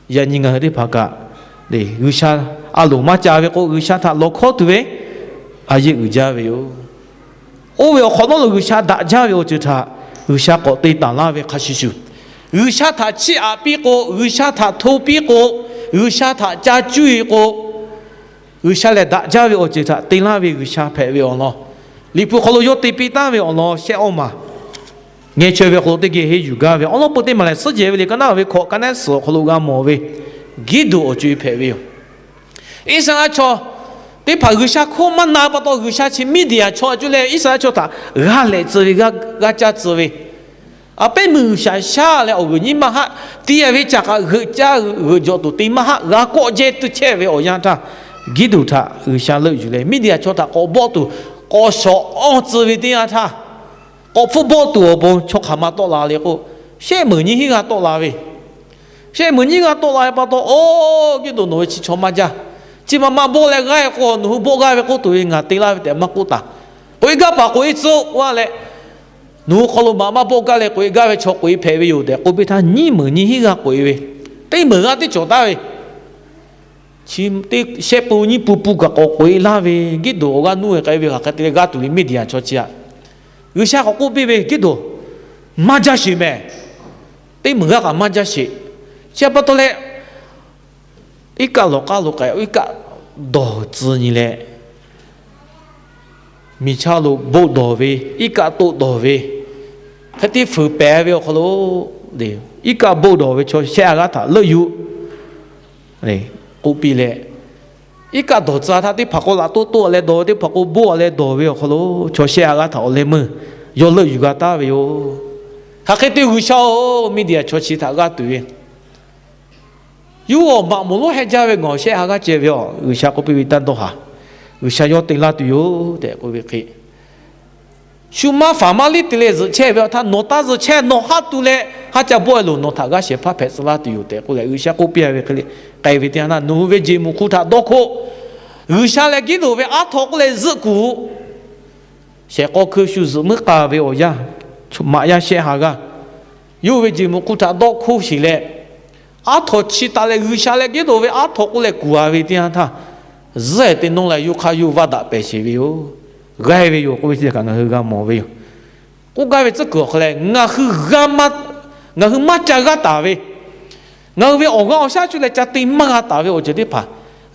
Yaꞈ nyi ngaˬ hui teˇ hpaˍ kaꞈ, G'uiˬsha a loˍ maˇ ca ve k'o, G'uiˬsha htaꞈ lawˬ hkawˉ tuˬ ve a yeˇ uiˍ jaˇ ve yoˬ. Oˇ ve awˬ hk'awꞈ nawˉ lo G'uiˬsha daꞈ jaˇ ve awˬ ceuˬ htaꞈ G'uiˬsha k'awꞈ te taˍ laˇ ve hk'a shuˍ shuˍ, G'uiˬsha htaꞈ chiˇ aꞈ piˇ k'o, G'uiˬsha htaꞈ hto piˇ k'o, G'uiˬsha htaꞈ ca cuˇ e k'o, G'uiˬsha lehˬ daꞈ jaˇ ve awˬ ceuˬ htaꞈ te laˇ ve G'uiˬsha hpehꞈ ve awˬ lawn, Liꞈ hpu hk'aw lo yawˇ te piˇ taˍ ve awˬ lawn shehˆ awˇ maˬ ngeh chaweh ve awˬ hk'aw lo teˇ geh henˇ yuˬ gaˇ ve awˬ lawn peu teˇ maˬ lehˬ, Suhˉ jehˬ ve liꞈ ka naˉ ve hkawꞈ ka nehˉ suhˍ awˬ hk'aw lo g'a mawˬ ve Giˉduꞈ awˬ co e hpehꞈ ve yoˬ. Iˉsaˍreˍlaˆ chaw teˇ hpaˍ G'uiˬsha hkawˇ maˇ na pa taw, G'uiˬsha chi Miˇdiˍaˍ chaw a cuˇ leh Iˉsaˍreˍlaˆ chaw htaꞈ g'a lehꞈ tcuh ve, g'a caˇ tcuh ve, a pehˉ meuˇ G'uiˬsha shaˉ leh awˬ g'uiˬ nyi maˇ haˆ, ti ve caˬ kaꞈ g'euꞈ caˇ g'euꞈ jawꞈ tuˬ te maˇ haˆ, g'a kawˆ jehˇ tuˬ chehˇ ve awˬ yanˇ htaˇ, Giˉduꞈ htaꞈ G'uiˬsha leuˆ yuˬ leh Miˇdiˍaˍ chaw htaꞈ k'awꞈ bawˆ tuˬ k'awꞈ shawˍ awˇ tcuh ve teˇ yanˇ htaˇ, k'awꞈ hpfuhˆ bawˆ tuˬ awˬ bon chaw hk'aˬ ma tawˆ la le k'o, shehˆ meunˍ nyiˇ hinˉ g'aˇ tawˆ la ve. Shehˆ meunˍ nyiˇ g'aˇ tawˆ la ve pa taw, Oˬ, Giˉduꞈ, nawˬ ve chi chaw maˇ jaˇ. Chi ma maˇ bawˆ leh g'aˇ e k'o, nawˬ hui bawˆ gaˇ ve k'oˆ tuˬ ve ngaˬ te laˇ ve tehꞈ maˇ k'oˆ taˍ. K'oꞈ e gaˇ paˍ k'oꞈ e tcuh laˇ leh, nawˬ hui hk'aw lo maꞈ maˇ bawˆ gaˇ leh k'oꞈ e gaˇ ve chaw k'oꞈ e hpehꞈ ve yoˬ tehꞈ k'oˆ piˇ htaˇ, nyiˇ meunˍ nyiˇ hinˉ g'aˇ k'oꞈ e ve, teˇ meunˍ g'aˇ teˇ cawˬ taˍ ve, chi teˇ shehˆ pun nyiˇ pun pun kaꞈ k'awꞈ k'oꞈ e laˇ ve, Giˉduꞈ awˬ g'aˇ nuˇ ve k'ai ve hk'aˬ hk'e te leh g'a tuˬ le Miˇdiˍaˍ chaw chi aꞈ. G'uiˬsha k'awꞈ k'oˆ piˇ ve, Giˉduꞈ, maˇ jaˇ sheˍ mehˍ. Teˇ meunˍ g'aˇ kaꞈ maˇ jaˇ sheˍ. Chi pa taw leh, iˉ kaˆ lawˬ k'aˉ lo k'ai, iˉ kaˆ dawˬ tcuh nyi leh, miˬ chaˇ lo boˆ dawˬ ve, iˉ kaˆ toˆ dawˬ ve, hk'e te fuiˍ pehˍ ve awˬ hk'aw lo, iˉ kaˆ boˆ dawˬ ve chaw shehˆ a g'aˇ htaꞈ leuˆ yuˬ k'oˆ piˇ leh, iˉ kaˆ dawˬ tcuh htaˇ teˇ hpaˍ k'o laꞈ toˆ toˆ leh dawˬ ve, teˇ hpaˍ k'o boˆ leh dawˬ ve awˬ hk'aw lo, chaw shehˆ a g'aˇ htaꞈ awˬ leh meuˇ yawˇ leuˆ yuˬ g'a taˍ ve yoˬ. Hk'aˬ hk'e te G'uiˬsha-oˬ, Miˇdiˍaˍ chaw chi htaꞈ g'aˇ tuˬ ve, yawˇ awˬ maꞈ moˍ lonˉ heh jaˇ ve ngaˬ shehˆ ha g'aˇ ceh ve a, G'uiˬsha k'oˆ piˇ ve taˇ dawˇ haˍ. G'uiˬsha yawˇ te laˇ tuˬ yoˬ tehꞈ k'oˆ ve hk'e, shu maˇ faˍ maˇ liˇ te leh zuhꞈ chehˇ ve awˬ htaˇ, nawˬ taˇ zuhꞈ chehˇ, nawˬ haˉ tu leh haˉ ca bawˆ e loˬ, nawˬ htaꞈ g'aˇ shehˍ hpaˇ hpehꞈ tcuh laˇ tuˬ yoˬ tehꞈ k'oˆ leh, G'uiˬsha k'oˆ piˇ ve hk'e le, k'ai ve teˇ yanˇ htaˇ, nawˬ hui ve jeˬ muꞈ hk'u htaꞈ dawˇ hkoˆ. G'uiˬsha leh Giˉduꞈ ve aˉ htaw k'oˆ leh zuhˆ kuˬ, shehˍ k'aw hkui shu zuhꞈ muiˉ k'a ve awˬ yanˇ, maꞈ yaˇ shehˆ ha g'aˇ yawˇ ve jeˬ muꞈ hk'u htaꞈ dawˇ hkoˆ sheˍ leh, aˉ htaw chi taˍ leh G'uiˬsha leh Giˉduꞈ ve aˉ htaw k'oˆ leh kuˬ a ve teˇ yanˇ htaˇ, zuhˆ ehˍ te nawˇ leh yawˇ hk'aˇ yawˇ vaˇ daꞈ pehˍ sheˍ ve yoˬ. G'a ve yoˬ k'oˆ ve chi kaꞈ ngaˬ hui g'a mawˬ ve yoˬ. K'oˆ gaˇ ve tcuhˉ kuiˬ awˬ hk'aw leh, ngaˬ hui maˇ ca g'aˇ taˍ ve, ngaˬ hui ve awˬ g'aˇ awˬ shaˉ cuˇ leh ca te maˇ g'a taˍ ve awˬ ceuˬ teˇ hpaˍ,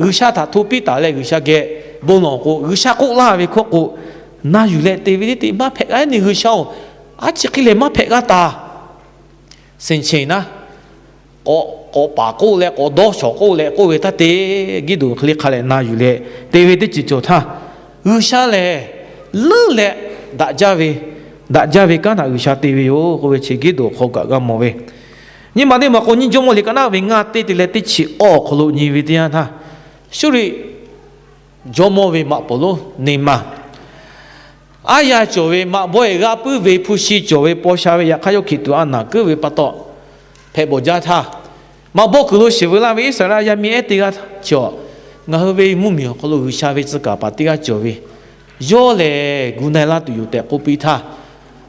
G'uiˬsha htaꞈ hto piˇ taˍ leh G'uiˬsha geh bon lawˬ k'o, G'uiˬsha k'oˆ laˇ ve hkawˇ k'o, na yuˬ leh te ve teˇ te maˇ hpehꞈ g'a. Yaꞈ nyi G'uiˬsha-oˬ, aˉ chi hk'e lehˬ maˇ hpehꞈ g'a taˍ. Seˍ cheˍ naˉ, k'awꞈ paˍ k'oˆ leh k'awꞈ dawˇ shawˍ k'oˆ leh k'oˆ ve htaˇ te, Giˉduꞈ hk'e le hk'a leh na yuˬ leh te ve teˇ ceuˬ cawˬ htaˇ, G'uiˬsha lehˬ leuˉ leh daꞈ jaˇ ve, daꞈ jaˇ ve kanˉ htaꞈ G'uiˬsha te ve yoˬ k'oˆ ve chi Giˉduꞈ awˬ hk'aw kaꞈ g'a mawˬ ve. Nyi ma teˇ maˬ k'o, nyi Jawˇmawˇ liꞈ ka naˉ ve ngaˇ teˇ te leh teˇ chi awˇ awˬ hk'aw lo nyi ve teˇ yanˇ htaˇ, Suˇriˆ jawˇmawˇ ve maꞈ poˍ lonˉ Neˍmaꞈ, aˉ yaˇ cawˬ ve maꞈ bawehˇ g'a puiˉ ve hpu shi cawˬ ve paw sha ve, yaꞈ hk'aˇ yawˇ hkiˬ tuꞈ a naˬ kuiˉ ve pa taw hpehꞈ bawˬ jaˇ htaˇ, maꞈ bawˇ kuiˬ lo shiˍ veu laˇ ve Iˉsaˍreˍlaˆ yaˇ miˇ ehˉ teˇ g'aˇ chi, ngaˬ hui ve mvuhˇmiˬ awˬ hk'aw lo G'uiˬsha ve tcuh kaˍ paˍ teˇ g'aˇ cawˬ ve, yawˇ lehˬ gu na-e laˇ tuˬ yoˬ tehꞈ k'oˆ piˇ htaˇ,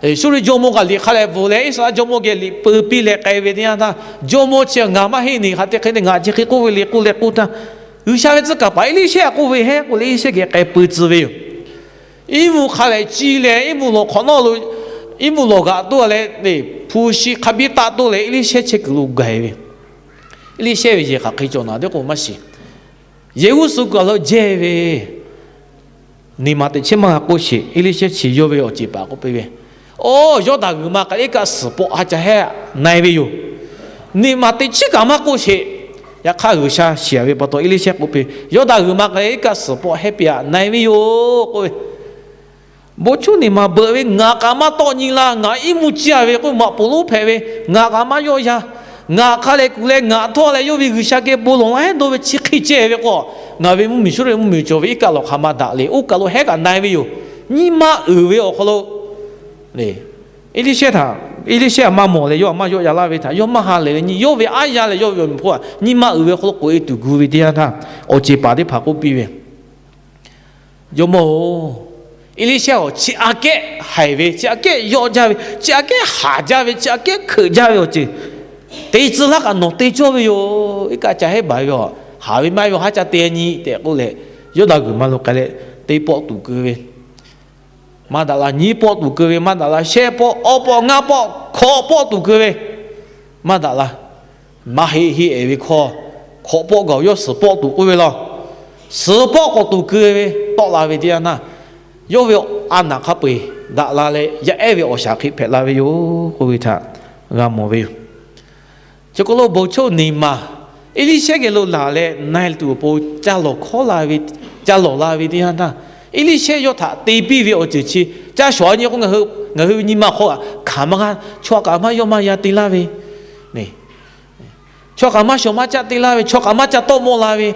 Suˇriˆ jawˇmawˇ kaꞈ liꞈ hk'a leh bvuhꞈ leh Iˉsaˍreˍlaˆ jawˇmawˇ geh liꞈ peu piˇ leh k'ai ve teˇ yanˇ htaˇ, jawˇmawˇ chi ngaˬ maˇ heˆ, neˬ hk'aˬ te hk'e te ngaˬ chi hk'e k'oˆ ve le k'oˆ leh k'oˆ htaˇ, G'uiˬsha ve tcuh kaˍ paˍ Eˇliˇshehˇ k'oˆ ve hehˉ k'oˆ leh Eˇliˇshehˇ geh k'ai peu tcuh ve yoˬ. Iˉ mvuhˇ hk'a leh ci leh iˉ mvuhˇ lawˬ hk'awꞈ nawˉ lo, iˉ mvuhˇ lawˬ g'aꞈ toˇ leh, hpu shi hk'a biˇ taˆ toˇ leh Eˇliˇshehˇ chehˇ kuiˬ lo gaˬ e ve. Eˇliˇshehˇ ve yehˬ hk'aˬ hk'e cawˬ naˍ teˇ k'o maˇ shiˍ. Yehˬ g'uˇ suhˍ kaˬ lo jehˇ ve, Neˍmaꞈ teꞈ chiˉ maˇ g'a k'oˆ sheˍ. Eˇliˇshehˇ chi yawˇ ve awˬ ceˬ paˍ k'oˆ piˇ ve, Oˬ, Yawˇdanˍ g'uiˬ ma k'ai leh iˉ kaˆ suhˍ pawˆ ha ca hehˉ na-e ve yoˬ. Neˍmaꞈ teꞈ chiˉ kaꞈ maˇ k'oˆ sheˍ. Yaꞈ hk'aˇ G'uiˬsha shiˍ ve pa taw Eˇliˇshehˇ k'oˆ piˇ, Yawˇdanˍ g'uiˬ ma k'ai leh iˉ kaˆ suhˍ pawˆ hehˉ piˇ-a na-e ve yoˬ k'oˆ ve, Bon cuˉ neˍmaˬ beuꞈ ve, ngaˬ k'aꞈ maˇ tawˆ nyi la, ngaˬ iˉ mvuhˇ ciˇ-a ve k'oˆ, maꞈ poˍ lonˉ hpehꞈ ve, ngaˬ k'aꞈ maˇ yawˆ yan. Ngaˬ hk'a leh kuˬ leh ngaˬ htawˇ leh yawˇ ve G'uiˬsha geh bon lawˬ laˇ hehˉ dawˇ ve chi hk'e ceh ve k'o, ngaˬ ve mvuhˇmiˬ Suˇriˆ mvuhˇmiˬ cawˬ ve iˉ kaˆ lawˬ hk'aˬ ma daꞈ le, oˇ kaˬ lo hehˉ kaꞈ na-e ve yoˬ. Nyi ma uiˍ ve awˬ hk'aw lo Eˇliˇshehˇ htaꞈ, Eˇliˇshehˇ maˇ mawˬ leh yawˇ maˇ yawˆ yan laˇ ve htaꞈ yawˇ maˇ ha lehˬ ve nyi, yawˇ ve aˉ yaˇ leh yawˇ ve awˬ meꞈ hpawˇ nyi ma uiˍ ve awˬ hk'aw lo k'oꞈ-e tuˬ gu ve teˇ yanˇ htaˇ, awˬ ceˬ paˍ teˇ hpaˍ k'oˆ piˇ ve, Jawˇmawˇ-oˬ, Eˇliˇshehˇ awˬ chi aꞈ kehˉ haiˬ ve, chi aꞈ kehˉ yawˆ jaˇ ve, chi aꞈ kehˉ haˍ jaˇ ve, chi aꞈ kehˉ hkeuꞈ jaˇ ve awˬ ceuˬ te tcuh laˇ kaꞈ nawˬ te cawˇ ve yoˬ. Iˉ kaˆ ca hehˉ baˬ ve a, haˍ ve maˇ heˆ ve, haˉ ca te nyi tehꞈ k'oˆ leh, Yawˇdanˍ g'uiˬ ma lo k'ai leh, teˇ pawˆ tuˬ keu ve, maˇ daꞈ la nyiˇ pawˆ tuˬ keu ve, maˇ daꞈ la shehˆ pawˆ, awˇ pawˆ, ngaˇ pawˆ, hkawꞈ pawˆ tuˬ keu ve, maˇ daꞈ la maˇ heˆ heˆ ehˍ ve hkawˇ, hkawꞈ pawˆ gaˬ yawˇ suhˍ pawˆ tuˬ k'oˆ ve law. Suhˍ pawˆ k'awꞈ tuˬ keu ve tawˆ la ve teˇ yanˇ htaˇ, yawˇ ve a naˍ hk'a peu-eˬ daꞈ la leh, yaˇ ehˉ ve awˬ shaˍ hk'e hpehꞈ la ve yoˬ k'oˆ ve htaꞈ g'a mawˬ ve yoˬ. Chi k'o lo bon choˆ neˬ maˬ Eˇliˇshehˇ geh lo laˬ leh na-e tuˬ awˬ pon ca lawˬ hkawˉ la ve, ca lawˬ la ve teˇ yanˇ htaˇ, Eˇliˇshehˇ yawˇ htaꞈ te piˇ ve awˬ ceuˬ chi ca shawˍ a nyi k'o, ngaˬ hui nyi ma hk'aw kaꞈ hkanˍ maˇ g'a, chaw kaꞈ maˇ yawˇ maˇ yaˇ te laˇ ve, chaw kaꞈ maˇ shawˍ maˇ caˆ te laˇ ve, chaw kaꞈ maˇ ca tawˆ mawˇ la ve,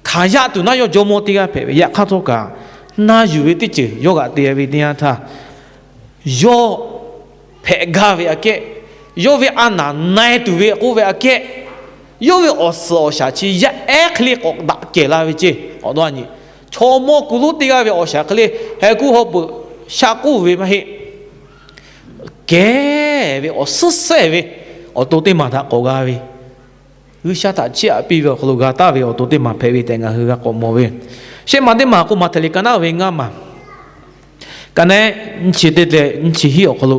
hkanˍ yaˇ tuˬ naˉ yawˇ jawˇmawˇ teˇ g'aˇ hpehꞈ ve. Yaꞈ hk'aˇ htawˇ kaꞈ na yuˬ ve teˇ ceuˬ yawˇ g'aꞈ te ve teˇ yanˇ htaˇ, yawˇ hpehꞈ gaˇ ve aꞈ kehˉ, yawˇ ve a naˍ na-e tuˬ ve k'oˆ ve aꞈ kehˉ, yawˇ ve awˬ suhˍ awˬ shaˍ chi yaˇ ehˉ hk'e le k'awꞈ daꞈ kehˬ la ve ceˇ. Awˬ dawˇ a nyi, chaw mawˇ kuˬ lonˉ teˇ g'aˇ ve awˬ shaˍ hk'e le heh kuˉ hawˉ peuˬ shaˆ k'oˆ ve maˇ heˆ. Kehˬ ve awˬ suhˉ sehˍ ve awˬ to teˇ maˬ htaꞈ k'awꞈ g'a ve, G'uiˬsha htaꞈ chiˇ aꞈ piˇ ve awˬ hk'aw lo g'a taˍ ve awˬ to teˇ maˬ hpehꞈ ve tehꞈ ngaˬ hui g'a k'awꞈ mawˬ ve. Shehˆ maˬ teˇ maˬ k'o, Maꞈhtehˍ liꞈ ka naˉ ve ngaˇ maˬ, ka naˉ nyiˇ chi teˇ leh nyiˇ chi hiˉ awˬ hk'aw lo,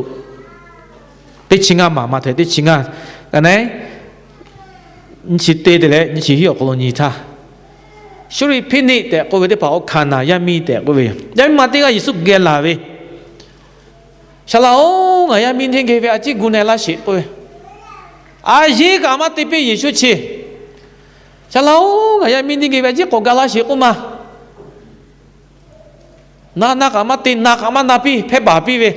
teˇ chi ngaˇ maˬ, Maꞈhtehˍ teˇ chi ngaˇ, ka naˉ nyiˇ chi teˇ leh nyiˇ chi hiˉ awˬ hk'aw lo nyi htaˇ, Suˇriˆhpeˇniˆ tehꞈ k'oˆ ve teˇ hpaˍ, Hkaˍnanˍ yaˇ miˇ tehꞈ k'oˆ ve, yaˇ miˇ ma teˇ g'aˇ Yeˍsuˆ geh laˬ ve, Shaˍ laꞈ-oˬ, ngaˬ yaˇ miˇ teˇ geh ve a ciˉ gu na-e laˇ sheˍ k'oˆ ve, a yeˉ kaꞈ maˇ te piˇ Yeˍsuˆ chi. Shaˍ laꞈ-oˬ, ngaˬ yaˇ miˇ teˇ geh ve a ciˉ k'awꞈ ga laˇ sheˍ k'oˆ ma. Na na kaꞈ maˇ te, na kaꞈ maˇ na piˇ, hpehˇ baˬ piˇ ve,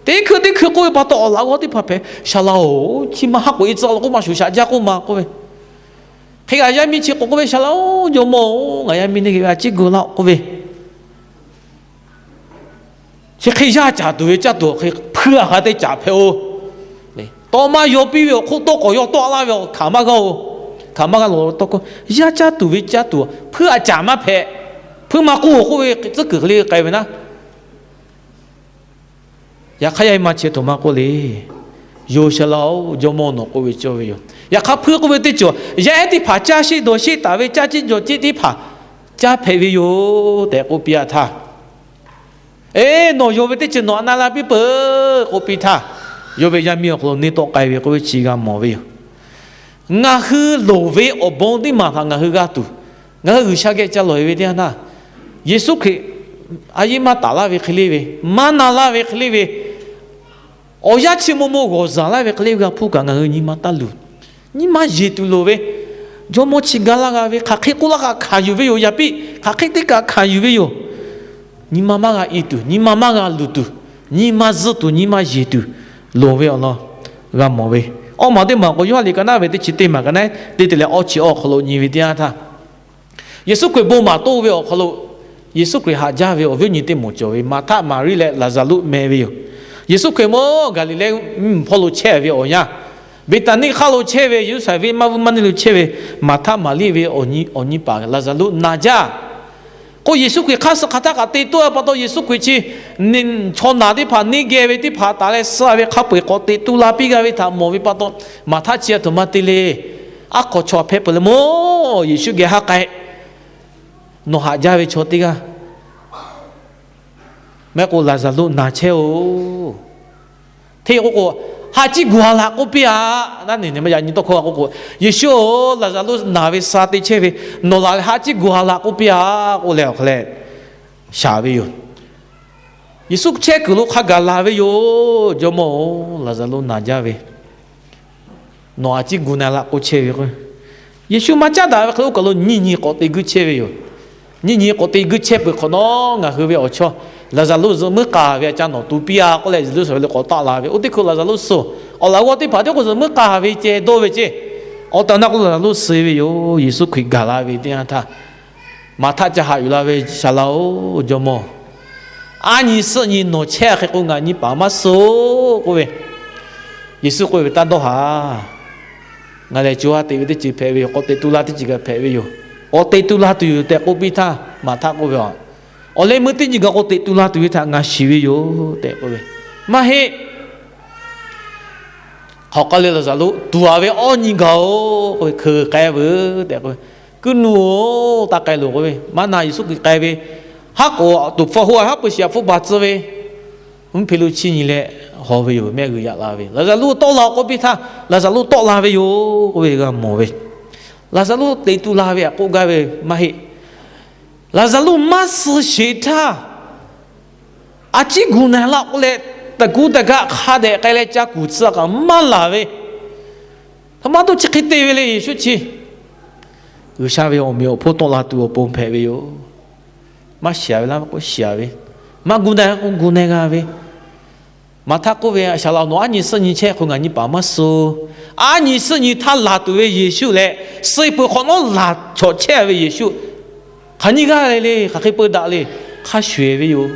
teˇ hkui teˇ hkui k'oˆ ve pa taw awˬ laꞈ g'awˇ teˇ hpaˍ hpehꞈ, Shaˍ laꞈ-oˬ, chi ma haˉ k'oꞈ e tcuh la k'oˆ ma, shoˍ shaꞈ jaˇ k'oˆ ma k'oˆ ve, hk'e kaꞈ yaˇ miˇ chi k'awꞈ k'oˆ ve, Shaˍ laꞈ-oˬ, jawˇmawˇ-oˬ, ngaˬ yaˇ miˇ teˇ geh ve a ciˉ gu laˇ-oˆ k'oˆ ve, chi hk'e yaˇ caˍ tuˬ ve caˇ tuˬ awˬ hk'e hpuiˇ a hk'a teˇ caꞈ hpehꞈ-oˬ. Tawˇ maˇ yaw piˇ ve awˬ hk'oˆ tawˇ k'awꞈ yaw tawˆ laˇ ve awˬ hkanˍ maˇ g'a-oˬ. Hkanˍ maˇ g'a lawˬ tawˇ k'o, yaˇ caˇ tuˬ ve caˇ tuˬ hpuiˇ a caꞈ maˇ hpehꞈ. Hpuiˇ ma k'oˆ-oˬ k'oˆ ve tcuhˉ kuiˬ hk'e le k'ai ve naˉ. Yaꞈ hk'aˇ yaˇ miˇ ma chi htoꞈ ma k'oˆ le. Yoˬ, Shaˍ laꞈ-oˬ, jawˇmawˇ nawˬ k'oˆ ve cawˇ ve yoˬ. Yaꞈ hk'aˇ hpuiˇ k'oˆ ve teˇ ceuˬ yaˇ ehˉ teˇ hpaˍ caˇ sheˆ dawˬ sheˆ taˍ ve caˇ ciˉ jawˬ ciˉ teˇ hpaˍ caˇ hpehꞈ ve yoˬ tehꞈ k'oˆ piˇ a htaˇ, Eˬ, nawˬ yonˍ ve teˇ ceuˬ nawˬ aꞈ na la piˇ peuˬ k'oˆ piˇ htaˇ, yawˇ ve yaˇ miˇ awˬ hk'aw lo neˇ tawˆ k'ai ve k'oˆ ve chi g'a mawˬ ve yoˬ. Ngaˬ hui loˍ ve awˬ bon teˇ maˬ htaꞈ ngaˬ hui g'a tuˬ, ngaˬ hui G'uiˬsha geh ca lawˬ e ve teˇ yanˇ htaˇ, Yeˍsuˆ Hkriꞈ a yeˉ maˇ taˍ laˇ ve hk'e le ve, maˇ na laˇ ve hk'e le ve, awˬ yanˇ chi maw maw g'awˬ zaˬ laˇ ve hk'e le g'a hpuˇ kaꞈ ngaˬ hui nyi ma taˇ luˬ. Nyi ma yeˬ tuˬ loˍ ve, jawˇmawˇ chi ga laˇ g'a ve, hk'aˬ hk'e k'oˆ laˇ kaꞈ hkanˍ yuˬ ve yoˬ. Yaꞈ piˇ hk'aˬ hk'e teˇ kaꞈ hkanˍ yuˬ ve yoˬ. Nyi ma maˇ g'a i tuˬ, nyi ma maˇ g'a luˬ tuˬ, nyi ma zuhˆ tuˬ, nyi ma yeˬ tuˬ loˍ ve awˬ lawn g'a mawˬ ve. Awˇ maˬ teˇ maˬ k'o, Yoˇhanˬ liꞈ ka naˉ ve teˇ chi teˇ maˬ ka naˉ teˇ te leh awˇ chi awˇ awˬ hk'aw lo nyi ve teˇ yanˇ htaˇ, Yeˍsuˆ Hkriꞈ bon maˍ toˆ ve awˬ hk'aw lo, Yeˍsuˆ Hkriꞈ haꞈ jaˇ ve awˬ viˉ awˬ nyi teˇ moˍ cawˬ ve Maˍhtaˆ, Maˍriˆ leh Laˍzaˍruˆ meh ve yoˬ. Yeˍsuˆ Hkriꞈ mawˇ Gaˍliˍlehˇ mvuhˇmiˬ hpawˇ lo chehˇ ve awˬ yanˇ, Beˍtaˍniˆ hk'aˆ lo chehˇ ve, Yeˍruˆsaˍlehnˍ venˇ maˇ vuiˇ maˇ neˇ lo chehˇ ve Maˍhtaˆ, Maˍriˆ ve awˬ nyi paˍ Laˍzaˍruˆ na jaˇ. K'o Yeˍsuˆ Hkriꞈ hk'aˇ suh hk'aˬ htaˇ kaꞈ te toˆ ve pa taw, Yeˍsuˆ Hkriꞈ chi chaw naˬ teˇ hpaˍ neˇ geh ve teˇ hpaˍ taˍ leh suh ve hk'a peu-eˬ k'awꞈ te tu la piˇ g'a ve htaꞈ mawˬ ve pa taw, Maˍhtaˆ chi a htoꞈ ma te le. Aˉ hk'aw chaw hpehꞈ peuˬ leh mawˇ Yeˍsuˆ geh haˉ k'ai, nawˬ haꞈ jaˇ ve chaw teˇ g'aˇ maˇ heˆ k'o Laˍzaˍruˆ naˬ chehˇ-oˬ. Hteˇ k'oˆ k'o, haꞈ ciˉ gu a laꞈ k'oˆ piˇ-a. Naˉ neˬ neˬ maˇ yaꞈ nyi tawˇ hkawˇ g'a k'oˆ k'o, Yeˍsuˆ-oˬ, Laˍzaˍruˆ naˬ ve sha te chehˇ ve, nawˬ laˬ leh haꞈ ciˉ gu a laꞈ k'oˆ piˇ-a k'oˆ leh awˬ hk'a leh shaˍ ve yoˬ. Yeˍsuˆ chehˇ kuiˬ lo hk'a gaˬ laˬ ve yoˬ. Jawˇmawˇ-oˬ, Laˍzaˍruˆ naˬ jaˇ ve, nawˬ haꞈ ciˉ gu na laꞈ k'oˆ chehˇ ve k'o, Yeˍsuˆ maˇ caˉ daꞈ ve hk'e lo oˇ kaˬ lo nyiˇ nyi k'awꞈ te guiˇ chehˇ ve yoˬ. Nyiˇ nyi k'awꞈ te guiˇ chehˇ peuˬ hk'awꞈ nawˉ, ngaˬ hui ve awˬ chawˇ Laˍzaˍruˆ zuhꞈ muiˉ k'aˍ ve a ca nawˬ tu piˇ-a k'oˆ leh Yeˍruˆsaˍlehnˍ k'awꞈ taˆ la ve. Oˇ teˇ hkui Laˍzaˍruˆ suh, awˬ laꞈ g'awˇ teˇ hpaˍ tiˉ k'o zuhꞈ muiˉ k'aˍ ve ceh dawˇ ve ceˇ. Awˬ tehˬ awˬ na k'o Laˍzaˍruˆ suh ve yoˬ. Yeˍsuˆ Hkriꞈ gaˬ la ve teˇ yanˇ htaˇ, Maˍhtaˆ ca haꞈ yuˬ la ve, Shaˍ laꞈ-oˬ, jawˇmawˇ, aˉ nyi suhˆ nyi nawˬ chehˇ hk'e k'o ngaˬ nyi paˍ maˇ suh-oˬ k'oˆ ve, Yeˍsuˆ k'oˆ ve, taˇ dawˇ haˍ. Ngaˬ lehˬ co ha teꞈ ve teˇ ceuˬ hpehꞈ ve yoˬ. K'awꞈ teꞈ tu la teˇ ceuˬ kaꞈ hpehꞈ ve yoˬ. K'awꞈ teꞈ tu la tuˬ yoˬ tehꞈ k'oˆ piˇ htaˇ, Maˍhtaˆ k'oˆ ve, Awˬ leh meuˇ teˇ nyi gaˬ k'o, teꞈ tu la tuˬ ve htaꞈ ngaˬ shiˍ ve yoˬ tehꞈ k'oˆ ve. Maˇ heˆ. Hk'aˬ k'ai le, Laˍzaˍruˆ tuˍ a ve awˇ nyi gaˬ-oˬ k'oˆ ve, hkeu k'ai veuˬ tehꞈ k'oˆ ve. Kuiˇ nuˇ-oˬ, taˇ k'ai loˬ k'oˆ ve. Maˇ na Yeˍsuˆ Hkriꞈ k'ai ve, haˉ k'oˍ tuˍ hpfuh hawˉ haˉ pui shiˍ a hpfuhˇ baˬ tcuh ve, mvuhˇ hpe lo chi nyi leh haw ve yoˬ. Mehˆ g'uiˬ yaꞈ la ve, Laˍzaˍruˆ tawˆ la k'oˆ piˇ htaˇ, Laˍzaˍruˆ tawˆ la ve yoˬ k'oˆ ve g'a mawˬ ve. Laˍzaˍruˆ teꞈ tu la ve htaꞈ k'oˆ gaˇ ve maˇ heˆ. Laˍzaˍruˆ maˇ suh sheˍ htaˇ, a ciˉ gu na laˇ k'oˆ leh, taˍ gu taˍ gaˆ hk'a dehꞈ k'ai leh ca kuˬ tcuh kaꞈ maˇ laˬ ve, hk'aˬ ma toˇ chi hk'e te ve le. Yeˍsuˆ chi G'uiˬsha ve awˬ meꞈ awˬ hponˇ tawˆ la tuˬ awˬ pon hpehꞈ ve yoˬ. Maˇ shiˍ ve laˇ k'o shiˍ ve, maˇ gu na k'o gu na g'a ve. Maˍhtaˆ k'oˆ ve, A shaˍ laꞈ, nawˬ aˉ nyi suhˆ nyi chehˇ hk'o ngaˬ nyi paˍ maˇ suh. Aˉ nyi suhˆ nyi htaˇ laˬ tuˬ ve Yeˍsuˆ leh, suh peuˬ hk'awꞈ nawˉ laˬ chawꞈ chehˇ ve Yeˍsuˆ, hk'aˬ nyi g'aˇ le le, hk'aˬ hk'e peu daꞈ le, hk'a shuˍ eˬ ve yoˬ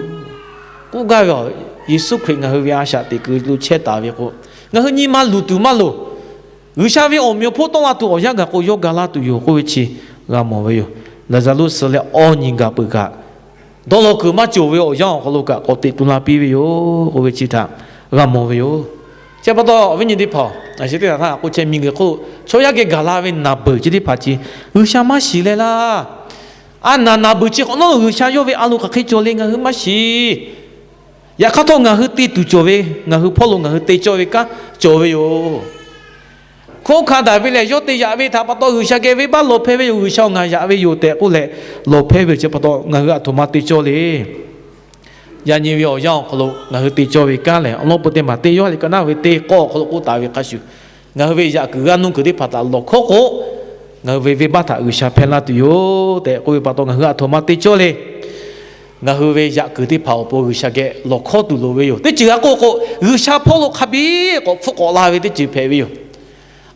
k'oˆ gaˇ ve. Yeˍsuˆ Hkriꞈ ngaˬ hui ve a shaꞈ teꞈ kuiˬ lo chehˇ taˍ ve k'o, ngaˬ hui nyi ma luˬ tuˬ maˇ loˍ. G'uiˬsha ve awˬ meꞈ awˬ hponˇ tawˆ la tuˬ awˬ yanˇ gaˬ k'o, yawˇ ga laˇ tuˬ yoˬ k'oˆ ve chi g'a mawˬ ve yoˬ. Laˍzaˍruˆ suh leh awˇ nyi gaˬ peuˬ kaꞈ, dawˇ law kuiˬ maˇ cawˬ ve awˬ yanˇ awˬ hk'aw lo kaꞈ k'awꞈ teꞈ tu la piˇ ve yoˬ k'oˆ ve chi htaꞈ g'a mawˬ ve yoˬ. Chi pa taw awˬ viˉ nyi teˇ hpaˍ-oˬ, a shu teˇ hpaˍ htaꞈ k'oˆ chehˇ, miˬguiˬ hk'oˆ chaw yaˇ geh gaˬ la ve naˬ beuˬ chi teˇ hpaˍ chi G'uiˬsha maˇ shiˍ leh laˇ. A naˬ naˬ beuˬ chi hk'awꞈ nawˉ G'uiˬsha yawˇ ve a loˍ hk'aˬ hk'e cawˬ le ngaˬ hui maˇ shiˍ. Yaꞈ hk'aˇ htawˇ ngaˬ hui te tuˬ cawˬ ve, ngaˬ hui hpawˇ lo ngaˬ hui te cawˇ ve kanˉ cawˬ ve yoˬ. Hkunˉ hawˉ hkanˇ daꞈ ve lehˬ, yawˇ te yaꞈ ve htaꞈ pa taw G'uiˬsha geh venˇbaˆ lawˬ hpehˇ ve yoˬ. G'uiˬsha-oˬ, ngaˬ yaꞈ ve yoˬ tehꞈ k'oˆ leh lawˬ hpehˇ ve yoˬ. Chi pa taw ngaˬ hui a htoꞈ ma te cawˇ le. Yaꞈ nyi ve awˬ yanˇ awˬ hk'aw lo ngaˬ hui te cawˇ ve kanˉ lehˬ, awˬ lawn peu teˇ maˬ teˇ yawˇ le ka naˉ ve teˇ k'awˇ awˬ hk'aw lo k'oˆ taˍ ve hk'a shuˍ, ngaˬ hui ve yaꞈ kuiˬ g'aˇ nuˇ kuiˬ teˇ hpaˍ htaꞈ lawˬ hkawˉ k'o, ngaˬ hui ve venˇbaˆ htaꞈ G'uiˬsha hpehˇ laˇ tuˬ yoˬ tehꞈ k'oˆ ve pa taw, ngaˬ hui a htoꞈ ma te cawˇ le. Ngaˬ hui ve yaꞈ kuiˬ teˇ hpaˍ awˬ pon G'uiˬsha geh lawˬ hkawˉ tuˬ loˍ ve yoˬ. Teˇ ceuˬ g'a k'oˆ k'o, G'uiˬsha hpawˇ lo hk'a biˇ k'awꞈ hpfuhˆ k'awꞈ la ve teˇ ceuˬ hpehꞈ ve yoˬ.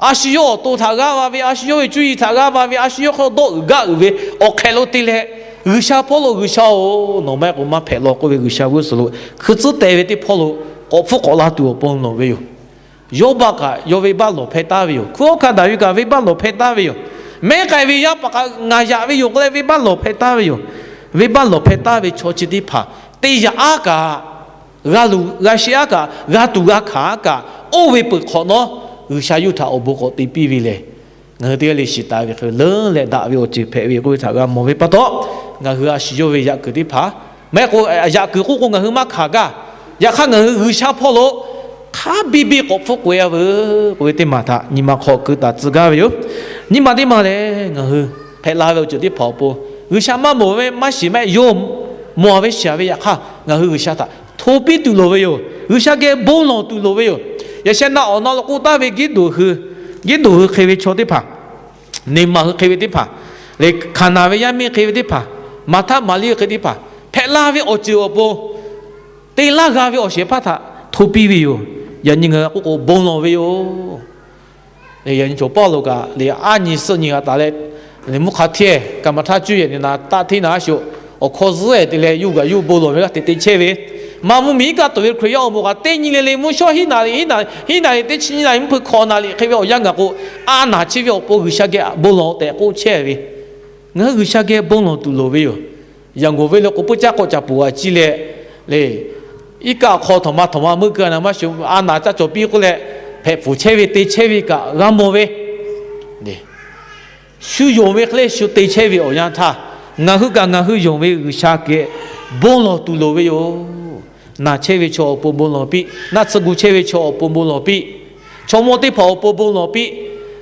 A shu yawˇ awˬ to htaꞈ g'aˇ va ve, a shu yawˇ ve cuˇ yiˍ htaꞈ g'aˇ va ve, a shu yawˇ hk'aw dawˆ uiˍ gaˆ uiˍ ve awˬ hk'ehꞈ lo te leh, G'uiˬsha hpawˇ lo, G'uiˬsha-oˬ, nawˬ maˇ heˆ k'o maˇ hpehꞈ law k'oˆ ve G'uiˬsha g'uˇ suhˍ lo hkui tcuhˉ teh ve teˇ hpawˇ lo k'awꞈ hpfuhˆ k'awꞈ la tuˬ awˬ pon lawˬ ve yoˬ. Yawˇ baˆ kaꞈ yawˇ venˇbaˆ lawˬ hpehˇ taˍ ve yoˬ. Hkunˉ hawˉ hkanˇ daꞈ ve kaꞈ venˇbaˆ lawˬ hpehˇ taˍ ve yoˬ. Mehˉ k'ai ve yaˇ paˍ kaꞈ ngaˬ yaꞈ ve yoˬ k'oˆ leh venˇbaˆ lawˬ hpehˇ taˍ ve yoˬ. Venˇbaˆ lawˬ hpehˇ taˍ ve chaw chi teˇ hpaˍ te yaꞈ aˉ kaꞈ, g'a luˬ g'a sheˆ aˉ kaꞈ, g'a tuˬ g'a hkanˍ aˉ kaꞈ, oˇ ve peuˬ hk'awꞈ nawˉ G'uiˬsha yuˇ htaꞈ awˬ bon k'awꞈ te piˇ ve lehˬ, ngaˬ hui teˇ g'aˇ le shiˍ taˍ ve hk'e leuˉ leh daꞈ ve awˬ ceuˬ hpehꞈ ve k'oˆ ve htaꞈ g'a mawˬ ve pa taw, ngaˬ hui a shu yawˇ ve yaꞈ kuiˬ teˇ hpaˍ, maˇ heˆ k'o yaꞈ kuiˬ k'oˆ k'o ngaˬ hui maˇ hkanˍ gaˇ. Yaꞈ hk'aˇ ngaˬ hui G'uiˬsha hpawˇ lo hk'a biˇ biˇ k'awꞈ hpfuhˆ k'oꞈ-e a veuˬ k'oˆ ve teˇ maˬ htaꞈ nyi ma hk'aw keu taˍ tcuh gaˇ ve yoˬ. Nyi ma teˇ maˬ lehˬ, ngaˬ hui hpehꞈ la ve awˬ ceuˬ teˇ hpaˍ awˬ pon G'uiˬsha maˇ mawˬ ve maˇ shiˍ maˇ heˆ, yawˇ mawˬ ve shiˍ ve. Yaꞈ hk'aˇ ngaˬ hui G'uiˬsha htaꞈ hto piˇ tuˬ loˍ ve yoˬ. G'uiˬsha geh bon lawˬ tuˬ loˍ ve yoˬ. Yaꞈ sheh naˆ awˬ na lo k'oˆ taˍ ve Geˇdonˍ hui, Geˇdonˍ hui hk'e ve chaw teˇ hpaˍ, Neˍmaꞈ hui hk'e ve teˇ hpaˍ, leh Hkaˍnanˍ ve yaˇ miˇ hk'e ve teˇ hpaˍ, Maˍhtaˆ Maˍriˆ hk'e teˇ hpaˍ hpehꞈ la ve awˬ ceuˬ awˬ pon te laˇ g'a ve awˬ shehˍ hpaˇ htaꞈ hto piˇ ve yoˬ. Yaꞈ nyi ngaˬ hui k'oˆ k'o bon lawˬ ve yoˬ. Yaꞈ nyi cawˬ pawˇ lo kaꞈ le, aˉ nyi suhˆ nyi g'a taˍ leh, mvuhˇ hk'a hteˇ kaꞈ maˇ htaˇ cuˇ yehˬ ni na taˆ hteˇ na a shu awˬ hkawˇ zuhˉ-ehˍ te leh yuˇ gaˬ yuˇ bon lawˬ ve g'aˇ hteꞈ te chehˇ ve, maˇ mvuhˇmiˬ iˉ kaˆ tuˬ ve Hkriꞈ yaˇ awˬ moˍ kaꞈ teˇ nyi le le mvuhˇ shawˉ hiˉ naˍ liꞈ, hiˉ naˍ liꞈ teˇ chi nyi naˍ liꞈ mvuhˇ hpeuꞈ hkawꞈ naˍ liꞈ hk'e ve awˬ yanˇ gaˬ k'o, a naˍ chi ve awˬ pon G'uiˬsha geh bon lawˬ tehꞈ k'oˆ chehˇ ve. Ngaˬ hui G'uiˬsha geh bon lawˬ tuˬ loˍ ve yoˬ. Yaꞈ ngawˬ ve le k'o, puiˇ caˉ k'awꞈ caˍ puˍ g'a ciˇ leh, le, iˉ kaˆ awˬ hk'aw htawnˍ ma htawnˍ ma meuˇ keu a na maˇ shu, a naˍ caˇ cawˬ piˇ k'oˆ leh, hpehꞈ pfuhˍ chehˇ ve te chehˇ ve kaꞈ g'a mawˬ ve. Shu yonˍ ve hk'e leh shu te chehˇ ve awˬ yanˇ htaˇ, ngaˬ hui kaꞈ ngaˬ hui yonˍ ve G'uiˬsha geh bon lawˬ tuˬ loˍ ve yoˬ. Naˬ chehˇ ve chaw awˬ pon bon lawˬ piˇ, naˆ tsuhˇ gu chehˇ ve chaw awˬ pon bon lawˬ piˇ, chaw mawˇ teˇ hpaˍ awˬ pon bon lawˬ piˇ,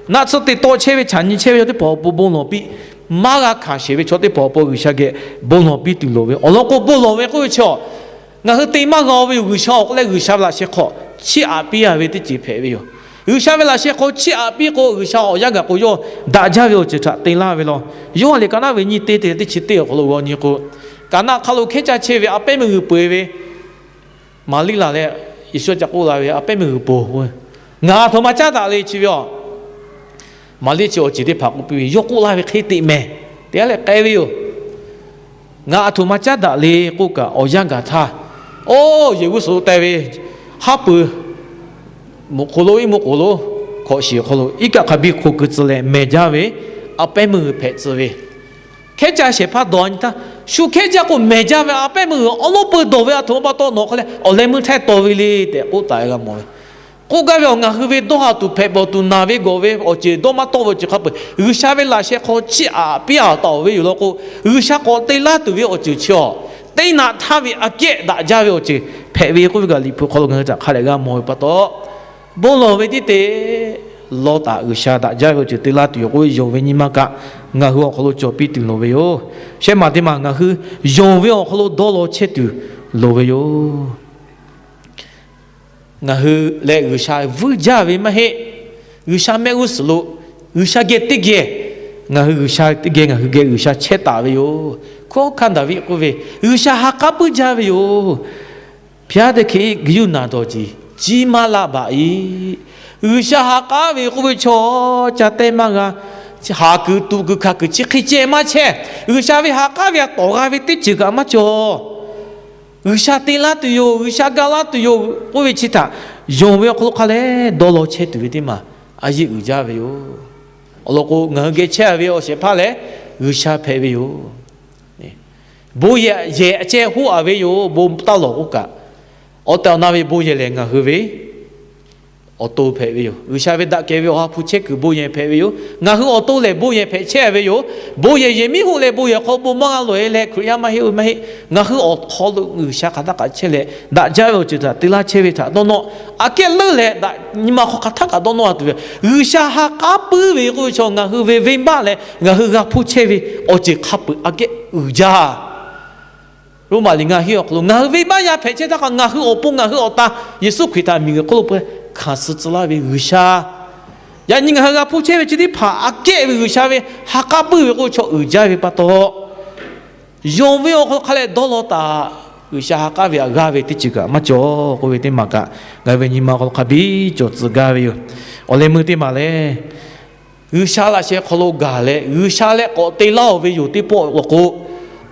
naˆ tsuhˇ te tawˆ chehˇ ve chaꞈ nyi chehˇ ve chaw teˇ hpaˍ awˬ pon bon lawˬ piˇ, maˇ g'a hkanˍ sheˍ ve chaw teˇ hpaˍ awˬ pon G'uiˬsha geh bon lawˬ piˇ tuˬ loˍ ve. Awˬ lawn k'o, bon lawˬ ve k'oˆ ve chi, ngaˬ hui te maˇ g'a ve yoˬ. G'uiˬsha awˬ k'oˆ leh G'uiˬsha ve laꞈ sheh hk'aw chiˇ aꞈ piˇ a ve teˇ ceuˬ hpehꞈ ve yoˬ. G'uiˬsha ve laꞈ sheh hk'aw chiˇ aꞈ piˇ k'o, G'uiˬsha awˬ yanˇ gaˬ k'o yawˇ daꞈ jaˇ ve awˬ ceuˬ htaꞈ te laˇ ve law. Yoˇhanˬ liꞈ ka naˆ ve nyiˇ teˇ te teˇ chi teˇ awˬ hk'aw lo g'aw nyi k'o, ka naˆ hk'aˇ lo hkehˉ caˇ chehˇ ve a pehˉ meuˇ g'uiˬ peu-eˬ ve Maˍriˆ laˬ leh, Yeˍsuˆ ca k'oˆ la ve, A pehˉ meuˇ g'uiˬ po-oˬ, ngaˬ a htoꞈ ma caˉ daꞈ le chi ve yoˬ. Maˍriˆ chi awˬ ceuˬ teˇ hpaˍ k'oˆ piˇ ve, yawˇ k'oˆ la ve hk'e teꞈ mehˍ te a leh k'ai ve yoˬ. Ngaˬ a htoꞈ ma caˉ daꞈ le k'oˆ kaꞈ, awˬ yanˇ gaˬ htaˇ, oˇ yehˬ g'uˇ suhˍ lo te ve haˉ pui mvuhꞈ hk'oꞈ lo, iˉ mvuhꞈ k'oˍ lo hkawꞈ shiˍ awˬ hk'aw lo iˉ kaˆ hk'a biˇ hk'o keu tcuh leh mehˍ jaˇ ve a pehˉ meuˇ g'uiˬ hpehꞈ tcuh ve, Hkehˉ caˇ shehˍ hpaˇ dawˬ a nyi htaˇ, shu hkehˉ jaˇ k'o mehˬ jaˇ ve a pehˉ meuˇ g'uiˬ awˉ lawˉ peu dawˬ ve a htoꞈ ma pa taw nawˬ hk'a leh awˬ leh meuˇ htehˇ taw ve le tehꞈ k'oˆ taˍ ve g'a mawˬ ve. K'oˆ gaˇ ve awˬ, ngaˬ hui ve dawˇ ha tuˬ hpehꞈ bawˬ tuˬ naˬ ve gawˬ ve awˬ ceuˬ dawˇ maˇ tawˆ ve awˬ ceuˬ hk'a peu-eˬ G'uiˬsha ve laꞈ sheh hk'aw chiˇ aꞈ piˇ a taˍ-oˬ ve yoˬ law k'o, G'uiˬsha k'awꞈ te laˇ tuˬ ve awˬ ceuˬ chi awˬ, teˇ naꞈ htaˇ ve aꞈ kehˉ daꞈ jaˇ ve awˬ ceuˬ hpehꞈ ve k'oˆ ve kaꞈ Liꞈ hpu hk'aw lo ngaˬ hui htaꞈ hk'a dehꞈ g'a mawˬ ve pa taw, bon lawˬ ve teˇ te lawˇ taˍ G'uiˬsha daꞈ jaˇ ve awˬ ceuˬ te laˇ tuˬ yoˬ k'oˆ ve yonˍ ve nyi ma kaꞈ ngaˬ hui awˬ hk'aw lo cawˬ piˇ tuˬ loˍ ve yoˬ. Shehˆ maˬ teˇ maˬ ngaˬ hui yonˍ ve awˬ hk'aw lo dawˇ law chehˇ tuˬ loˍ ve yoˬ. Ngaˬ hui leh G'uiˬsha vuiˇ jaˇ ve maˇ heˆ. G'uiˬsha mehˆ g'uˇ suhˍ lo G'uiˬsha geh teˇ geh, ngaˬ hui G'uiˬsha teˇ geh ngaˬ hui geh G'uiˬsha chehˇ taˍ ve yoˬ. Hkunˉ hawˉ hkanˇ Daˍviˆ k'oˆ ve, G'uiˬsha ha k'aˉ puiˉ jaˇ ve yoˬ. Pyaˇ teˇ hkeh g'uiˬ yuˬ naˬ dawˬ jeˬ ciˇ maˇ laˇ baꞈ iˉ. G'uiˬsha ha k'aˉ ve k'oˆ ve chaw ca tehˇ maˇ g'a. Haˍ kuiˬ tuꞈ kuiˬ hkanˍ kuiˬ chi hk'e ceh maˇ chehˇ. G'uiˬsha ve ha k'aˉ ve a tawˍ g'a ve teˇ ceuˬ kaꞈ maˇ cawˬ. G'uiˬsha te laˇ tuˬ yoˬ, G'uiˬsha ga laˇ tuˬ yoˬ k'oˆ ve chi htaꞈ yonˍ ve awˬ hk'aw lo hk'a leh dawˇ law chehˇ tuˬ ve teˇ maˬ a yeˆ uiˍ jaˇ ve yoˬ. Awˬ lawn k'o, ngaˬ hui geh chehˇ ve awˬ shehˍ hpaˇ lehˬ G'uiˬsha hpehꞈ ve yoˬ. Bon yehˬ yehˬ a ceh hoˆ a ve yoˬ. Bon taˇ lawˬ k'oˆ kaꞈ, awˬ tehˬ awˬ na ve bon yehˬ lehˬ ngaˬ hui ve awˬ to hpehꞈ ve yoˬ. G'uiˬsha ve daꞈ kehˬ ve awˬ ha hpu chehˇ kuiˬ bon yehˬ hpehꞈ ve yoˬ. Ngaˬ hui awˬ to lehˬ bon yehˬ hpehꞈ chehˇ ve yoˬ. Bon yehˬ yehˬ miˉ hoˆ leh bon yehˬ hk'aw bon maˇ g'a lawˬ e leh Hkriꞈ yaˇ maˇ heˆ oˇ ve maˇ heˆ. Ngaˬ hui awˬ hk'aw lo G'uiˬsha hk'aˬ htaˇ kaꞈ chehˇ leh daꞈ jaˇ ve awˬ ceuˬ htaꞈ te laˇ chehˇ ve htaꞈ dawˇ nawˇ, aꞈ kehˉ leuˉ leh daꞈ nyi ma hk'aw hk'aˬ htaˇ kaꞈ dawˇ nawˇ a tuˬ ve, G'uiˬsha ha k'aˉ puiˉ ve k'oˆ ve chaw ngaˬ hui ve venˇbaˆ leh ngaˬ hui g'a hpuˇ chehˇ ve awˬ ceuˬ hk'a peu-eˬ aꞈ kehˉ uiˍ jaˇ. Roˉmaꞈ liꞈ ngaˇ hinˉ awˬ hk'aw lo ngaˬ hui venˇbaˆ yaˇ hpehꞈ chehˇ htaˇ kaꞈ ngaˬ hui awˬ pon ngaˬ hui awˬ ta Yeˍsuˆ Hkriꞈ htaꞈ miˬguiˬ hk'oˆ lo peuˬ hkanˍ suh tcuh laˇ ve G'uiˬsha, yaꞈ nyi ngaˬ hui g'a hpuˇ chehˇ ve chi teˇ hpaˍ aꞈ kehˉ ve G'uiˬsha ve ha k'aˉ puiˉ ve k'oˆ ve chaw uiˍ jaˇ ve pa taw, yonˍ ve awˬ hk'aw lo hk'a leh dawˇ law taˍ. G'uiˬsha ha k'aˉ ve aꞈ g'aˇ ve teˇ ceuˬ kaꞈ maˇ cawˬ k'oˆ ve teˇ maˬ kaꞈ ngaˬ hui ve nyi ma hk'aw lo hk'a biˇ cawˬ tcuh gaˇ ve yoˬ. Awˬ leh meuˇ teˇ maˬ lehˬ, G'uiˬsha laꞈ sheh hk'aw lo gaˬ leh G'uiˬsha leh k'awꞈ te laˇ-oˬ ve yoˬ teˇ pawˆ law k'o,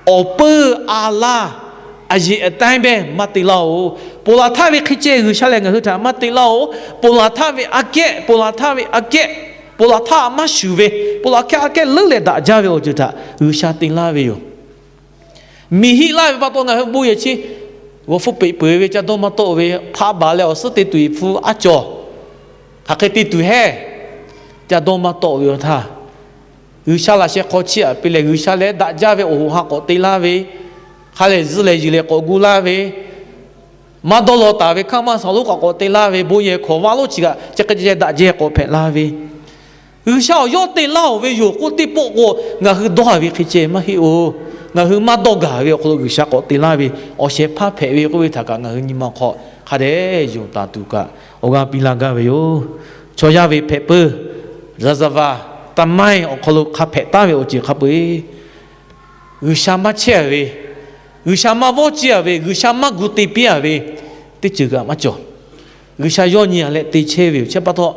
awˬ peuˇ a laˇ a yeꞈ a taˇ beh maˇ te laˇ-oˬ. Ponˬ laˬ htaˇ ve hk'e ceh G'uiˬsha lehˬ ngaˬ hui htaꞈ maˇ te laˇ-oˬ. Ponˬ laˬ htaˇ ve aꞈ kehˉ, ponˬ laˬ htaˇ ve aꞈ kehˉ, ponˬ laˬ htaˇ maˇ shuˍ ve, ponˬ laˬ hkehˉ aꞈ kehˉ leuˉ leh daꞈ jaˇ ve awˬ ceuˬ htaꞈ G'uiˬsha te laˇ ve yoˬ. Miˬ hiˆ laˇ ve pa taw ngaˬ hui bon yehˬ chi g'awˬ hpfuhˇ peꞈ peuˬ ve ca dawˇ maˇ tawˆ ve hpaˆ baˬ leh awˬ suhˉ te tuˬ iˍ hpu aˉ cawˬ. Hk'aˬ hk'e te tuˬ hehˇ, ca dawˇ maˇ tawˆ ve awˬ htaˇ, G'uiˬsha laꞈ sheh hk'aw chiˇ aꞈ piˇ leh G'uiˬsha leh daꞈ jaˇ ve awˬ hoꞈ ha k'awꞈ te laˇ ve, hk'a lehˬ zuhˆ lehˬ yeˬ leh k'awꞈ gu laˇ ve, maˇ dawˇ law taˍ ve hkaˇ maˇ saˍ lonˉ k'awꞈ k'awꞈ te laˇ ve, bon yehˬ hkawˍ vaˇ lonˉ chi kaꞈ ceh k'e ceh daꞈ jehˇ k'awꞈ hpehꞈ laˇ ve, G'uiˬsha awˬ yawˇ te laˇ-oˬ ve yoˬ k'oˆ teˇ pawˆ k'o, ngaˬ hui dawˇ a ve hk'e ceh maˇ heˆ-oˬ. Ngaˬ hui maˇ dawˇ gaˬ ve awˬ hk'aw lo G'uiˬsha k'awꞈ te laˇ ve awˬ shehˍ hpaˇ hpehꞈ ve k'oˆ ve htaꞈ kaꞈ ngaˬ hui nyi ma hk'aw hk'a dehꞈ yonˍ taˍ tuˬ kaꞈ awˬ g'aˇ piˇ laˇ gaˇ ve yoˬ. Chaw yaˇ ve hpehꞈ peuˇ, zaˍzaˍvaˍ, taˇ maiˇ awˬ hk'aw lo hk'a hpehꞈ taˍ ve awˬ ceuˬ hk'a peu-eˬ G'uiˬsha maˇ chehˇ a ve, G'uiˬsha maˇ vawˇ ciˇ a ve, G'uiˬsha maˇ gu te piˇ a ve, teˇ ceuˬ kaꞈ maˇ cawˬ. G'uiˬsha yawˇ nyi a leh te chehˇ ve yoˬ. Chi pa taw,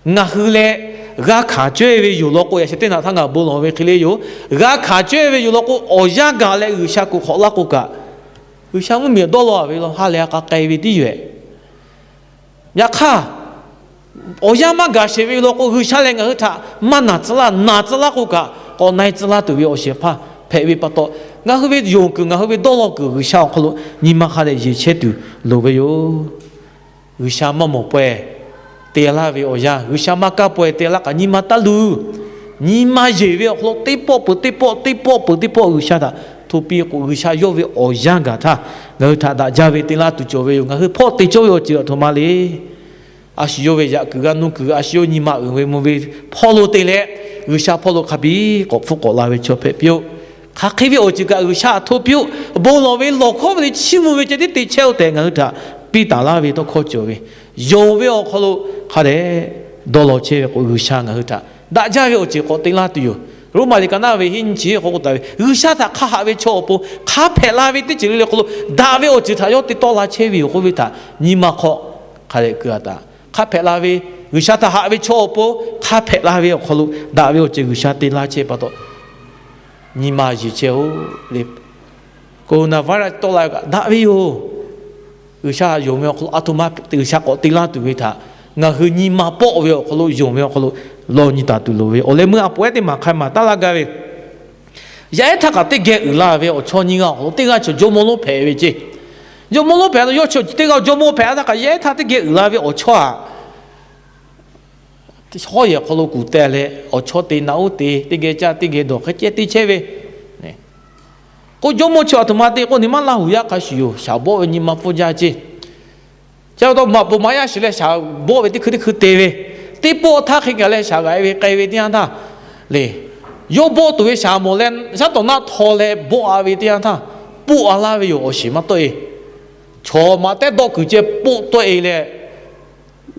ngaˬ hui leh g'a hkanˍ cawehˇ ve yoˬ law k'o, yaꞈ sheh teˇ naꞈ htaˇ ngaˬ bon lawˬ ve hk'e le yoˬ. G'a hkanˍ cawehˇ ve yoˬ law k'o, awˬ yanˇ gaˬ leh G'uiˬsha kuˬ hk'awꞈ laˇ k'o kaꞈ, G'uiˬsha mvuhˇmiˬ dawˇ law a ve law ha lehˬ a k'a k'ai ve tiˉ yoˬ. Yaꞈ hk'aˇ, awˬ yanˇ maˇ gaˬ sheˍ ve law k'o, G'uiˬsha lehˬ ngaˬ hui htaꞈ maˇ naˬ tcuh laˇ, naˬ tcuh laˇ k'o kaꞈ, k'awꞈ na-e tcuh laˇ tuˬ ve awˬ shehˍ hpaˇ hpehꞈ ve pa taw, ngaˬ hui ve yonˍ kuiˬ ngaˬ hui ve dawˇ law kuiˬ G'uiˬsha awˬ hk'aw lo nyi ma hk'a dehꞈ yeˬ chehˇ tuˬ loˍ ve yoˬ. G'uiˬsha maˇ mawˬ pawehˇ te laˇ ve awˬ yanˇ, G'uiˬsha maˇ kaˇ pawehˇ te laˇ kaꞈ nyi ma taˇ luˬ. Nyi ma yeˬ ve awˬ hk'aw lo teˇ pawˆ peuˬ teˇ pawˆ, teˇ pawˆ peuˬ teˇ pawˆ G'uiˬsha htaꞈ hto piˇ k'o, G'uiˬsha yawˇ ve awˬ yanˇ gaˬ htaˇ ngaˬ hui htaꞈ daꞈ jaˇ ve te laˇ tuˬ cawˬ ve yoˬ. Ngaˬ hui hpawˇ te cawˇ ve awˬ ceuˬ aˬ htoꞈ ma le. A shu yawˇ ve yaꞈ kuiˬ g'a nuˇ kuiˬ, a shu yawˇ nyi ma uiˍ ve mvuh ve hpawˇ lo te leh, G'uiˬsha hpawˇ lo hk'a biˇ k'awꞈ hpfuhˆ k'awꞈ la ve chaw hpehꞈ piˇ-oˆ. Hk'aˬ hk'e ve awˬ ceuˬ kaꞈ G'uiˬsha htaꞈ hto piˇ-oˆ. Bon lawˬ ve lawˬ hkawˉ ve le chiˇ mvuh ve ceh tiˉ te chehˇ-oˆ tehꞈ ngaˬ hui htaꞈ piˇ taˍ laˇ ve tawˇ hkawˇ cawˬ ve, yonˍ ve awˬ hk'aw lo hk'a dehꞈ dawˇ law chehˇ ve k'o, G'uiˬsha ngaˬ hui htaꞈ daꞈ jaˇ ve awˬ ceuˬ k'awꞈ te laˇ tuˬ yoˬ. Roˉmaꞈ liꞈ ka naˉ ve hiˆ nyi chi k'oˆ k'oˆ taˍ ve, G'uiˬsha htaꞈ hk'a haꞈ ve chaw awˬ pon hk'a hpehꞈ la ve teˇ ceuˬ le le hk'aw lo daꞈ ve awˬ ceuˬ htaꞈ yawˇ te tawˆ la chehˇ ve yoˬ k'oˆ ve htaꞈ nyi ma hk'aw hk'a dehꞈ keu a taꞈ. Hk'a hpehꞈ la ve, G'uiˬsha htaꞈ haꞈ ve chaw awˬ pon hk'a hpehꞈ la ve awˬ hk'aw lo daꞈ ve awˬ ceuˬ G'uiˬsha te laˇ chehˇ pa taw, nyi ma yeˬ chehˇ-oˆ le. Corona virus tawˆ la ve kaꞈ daꞈ ve yoˬ. G'uiˬsha yonˍ ve awˬ hk'aw lo a htoꞈ ma G'uiˬsha k'awꞈ te laˇ tuˬ ve htaꞈ ngaˬ hui nyi ma pawˆ ve awˬ hk'aw lo yonˍ ve awˬ hk'aw lo lawˬ nyi taˍ tuˬ loˍ ve, awˬ leh meuˇ a poꞈ ehˉ teˇ maˬ hk'a maˬ taˇ laˇ gaˇ ve, Yaˇ ehˉ htaˇ kaꞈ teˇ geh uiˍ la ve awˬ chawˇ nyiˇ g'aˇ awˬ hk'aw lo teˇ g'aˇ chaw jawˇmawˇ lonˉ hpehꞈ ve ceˇ. Jawˇmawˇ lonˉ hpehꞈ a, yawˇ chaw teˇ g'aˇ jawˇmawˇ hpehꞈ a htaˇ kaꞈ yaˇ ehˉ htaˇ teˇ geh uiˍ la ve awˬ chawˇ aꞈ hawˉ yehˬ hk'aw lo kuˬ teh leh awˬ chawˇ te naꞈ uˉ te teˇ geh caˇ teˇ geh dawˬ hk'e ceh te chehˇ ve k'o, jawˇmawˇ chi aˬ htoꞈ ma te k'oˆ ni maˇ laˇ huˍ yaˇ hk'a shuˍ yoˬ. Shaˍ bawˆ ve nyi ma pfuhˇ jaˇ ceˇ. Chi pa taw maꞈ poˍ maꞈ yaˇ shiˍ leh shaˍ bawˆ ve teˇ hkui teˇ hkui te ve, teˇ pawˆ htaˇ hk'e gaˬ leh shaˍ g'aiˬ ve k'ai ve teˇ yanˇ htaˇ le, yawˇ bawˆ tuˬ ve shaˍ mawˬ leh shaˉ tawˍ naˆ htaw leh bawˆ a ve teˇ yanˇ htaˇ, poˆ a laˇ ve yoˬ. Awˬ shiˍ maˇ tawˆ e, chaw maꞈ tehˉ dawˆ kuiˬ ceh poˆ tawˆ e leh,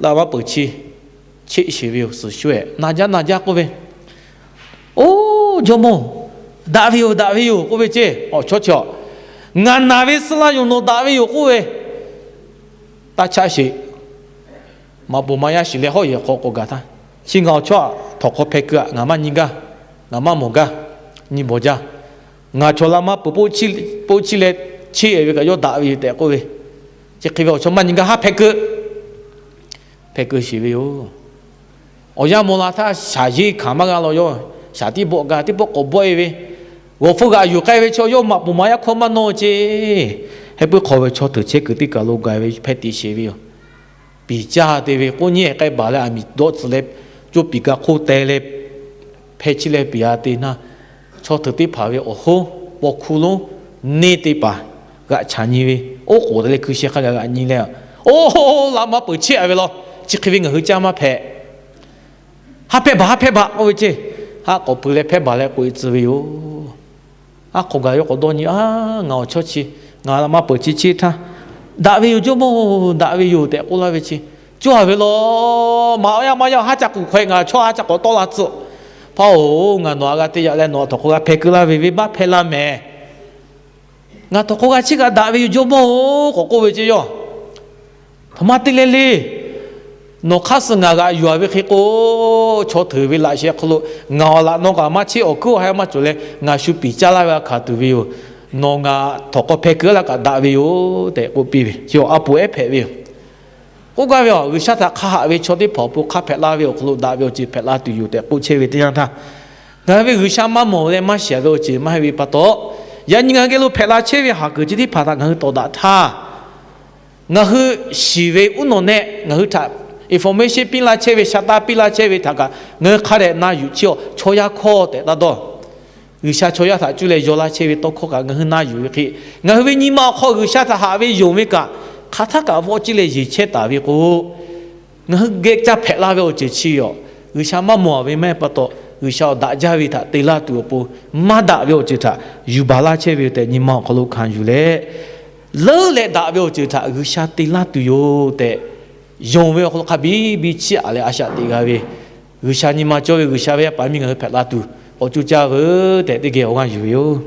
laꞈ maˇ peuˬ chi cheˆ sheˍ ve yoˬ. Suhˍ shuˉ ehˍ na jaˇ na jaˇ k'oˆ ve, Oˇ jawˇmawˇ, daꞈ ve yoˬ, daꞈ ve yoˬ k'oˆ ve ceˇ. Awˬ chawˇ chi a, ngaˬ naˬ ve suh la yoˬ, nawˬ daꞈ ve yoˬ k'oˆ ve, taˇ chaˆ sheˍ. Maꞈ poˍ maꞈ yaˇ shiˍ leh hawˉ yehˬ hk'aw k'awꞈ gaˬ htaˇ, Chi ngaˬ awˬ chawˇ aꞈ, htawnˍ hk'aw hpeh keu aꞈ. Ngaˬ maˇ nyi gaˇ, ngaˬ maˇ mawˬ gaˇ, nyi bawˬ jaˇ. Ngaˬ chaw laꞈ maˇ peuˬ poˆ chiˇ leh cheˆ e ve kaꞈ yawˇ daꞈ ve yoˬ tehꞈ k'oˆ ve, chi hk'e ve awˬ chawˇ maˇ nyi gaˇ haˉ hpeh keu hpeh keu sheˍ ve yoˬ. Awˬ yanˇ mawˬ la htaˇ shaˍ yeˇ hkanˍ maˇ g'a law. Yawˇ shaˍ tiˉ bawˆ gaˇ, teˇ pawˆ k'awꞈ bawˆ e ve, g'awˬ hpfuh g'aꞈ yuˬ k'ai ve chaw yawˇ maꞈ poˍ maꞈ yaˇ hkawˇ maˇ nawˇ ceˇ. Heh puiˉ hk'aw ve chaw hteuꞈ chehˇ kuiˬ teˇ kaˬ lo gaˬ ve hpeh tiꞈ sheˍ ve yoˬ. Piˍ caˇ te ve k'oˆ nyi k'ai baˬ leh aˬ miˍ dawˆ tcuh leh, coˇ piˍ ka hk'oˆ teh leh, hpeh chiˇ leh piˍ a te naˇ, chaw hteuꞈ teˇ hpaˍ ve awˬ hoˉ paw hkuˇ lonˉ neˇ teˇ hpaˍ g'aꞈ chaꞈ nyi ve, oˉ k'oˍ te leh hkui sheh hk'a gaˬ g'aꞈ nyi leh, Oˇ laꞈ maˇ peuˬ cheˆ a ve law. Chi hk'e ve ngaˬ hui caˇ maˇ hpehꞈ. Haˉ hpehˇ baˬ, haˉ hpehˇ baˬ k'oˆ ve ceˇ. Haˉ k'awꞈ pui leh hpehˇ baˬ leh k'oꞈ e tcuh ve yoˬ. Aˉ hk'aw gaˬ yawˇ k'awꞈ dawˇ nyi, Aˉ, ngaˬ awˬ chawˇ chi, ngaˬ laꞈ maˇ peuˬ chi cheˆ htaˇ, daꞈ ve yoˬ jawˇmawˇ, daꞈ ve yoˬ tehꞈ k'oˆ laˇ ve chi, Cawˇ a ve law. Maꞈ yaˇ maˇ yaˇ haˉ ca k'oꞈ hk'aw e ngaˬ chaw haˉ ca k'awꞈ tawˆ la tcuh. Hpaˇ-oˬ, ngaˬ nawˬ a g'a te yaꞈ leh nawˬ htawnˍ hk'aw g'a hpeh keu laˇ ve venˇbaˆ hpehˇ laˇ mehˍ. Ngaˬ htawnˍ hk'aw g'a cheˇ g'a daꞈ ve yoˬ jawˇmawˇ-oˬ k'awꞈ k'oˆ ve ceˇ yawˇ. Htoꞈ ma te leh le. Nawˬ hk'aˇ suh ngaˬ g'aꞈ yuˬ a ve hk'e k'o, chaw hteuꞈ ve laꞈ sheh hk'aw lo ngaˬ awˬ laꞈ nawˬ kaꞈ maˇ cheˇ, awˬ kuiˉ awˬ ha maˇ cawˬ leh ngaˬ shu piˍ caˇ laˇ ve a hkanˍ tuˬ ve yoˬ. Nawˬ ngaˬ htawnˍ hk'aw hpeh keu laˇ kaꞈ daꞈ ve yoˬ tehꞈ k'oˆ piˇ ve chi a poˍ ehˉ hpehꞈ ve yoˬ. K'oˆ gaˇ ve, G'uiˬsha htaꞈ hk'a haꞈ ve chaw teˇ hpaˍ awˬ pon hk'a hpehꞈ la ve awˬ hk'aw lo daꞈ ve awˬ ceuˬ hpehꞈ la tuˬ yoˬ tehꞈ k'oˆ chehˇ ve teˇ yanˇ htaˇ, ngaˬ hui ve G'uiˬsha maˇ mawˬ leh maˇ shiˍ ve awˬ ceuˬ maˇ heˆ ve pa taw, yaꞈ nyi ngaˬ hui geh lo hpehꞈ la chehˇ ve haˍ kuiˬ chi teˇ hpaˍ htaꞈ ngaˬ hui tawˍ daꞈ htaˇ, ngaˬ hui shiˍ ve uˉ nawˬ nehˆ ngaˬ hui htaꞈ information piˇ laˇ chehˇ ve, sha taˇ piˇ laˇ chehˇ ve htaꞈ kaꞈ ngaˬ hui hk'a dehꞈ na yuˬ chehˇ-aw. Chaw yaˇ hkawˇ tehꞈ taˇ dawˇ. G'uiˬsha chaw yaˇ htaꞈ cuˇ leh yaw laˇ chehˇ ve tawˇ hkawˇ kaꞈ ngaˬ hui na yuˬ ve hk'e, ngaˬ hui ve nyi ma awˬ hk'aw G'uiˬsha htaꞈ haꞈ ve yonˍ ve kaꞈ, hk'aˬ htaˇ kaꞈ vawˆ ciˇ leh yeˬ chehˇ taˍ ve k'o, ngaˬ hui geh caˇ hpehꞈ la ve awˬ ceuˬ chi yoˬ. G'uiˬsha maˇ mawˬ ve maˇ heˆ pa taw, G'uiˬsha awˬ daꞈ jaˇ ve htaꞈ te laˇ tuˬ awˬ pon maˇ daꞈ ve awˬ ceuˬ htaꞈ yuˬ baˬ laˇ chehˇ ve tehꞈ nyi ma awˬ hk'aw lo hkanˍ yuˬ leh, leuˉ leh daꞈ ve awˬ ceuˬ htaꞈ G'uiˬsha te laˇ tuˬ yoˬ tehꞈ yonˍ ve awˬ hk'aw lo hk'a biˇ biˇ chiˇ aꞈ leh a shaꞈ teꞈ g'a ve, G'uiˬsha nyi ma cawˇ ve G'uiˬsha ve yaˇ paˍ miˇ ngaˬ hui hpehꞈ la tuˬ awˬ cuˇ caˇ veuˬ tehꞈ teˇ geh awˬ g'aˇ yuˬ ve yoˬ.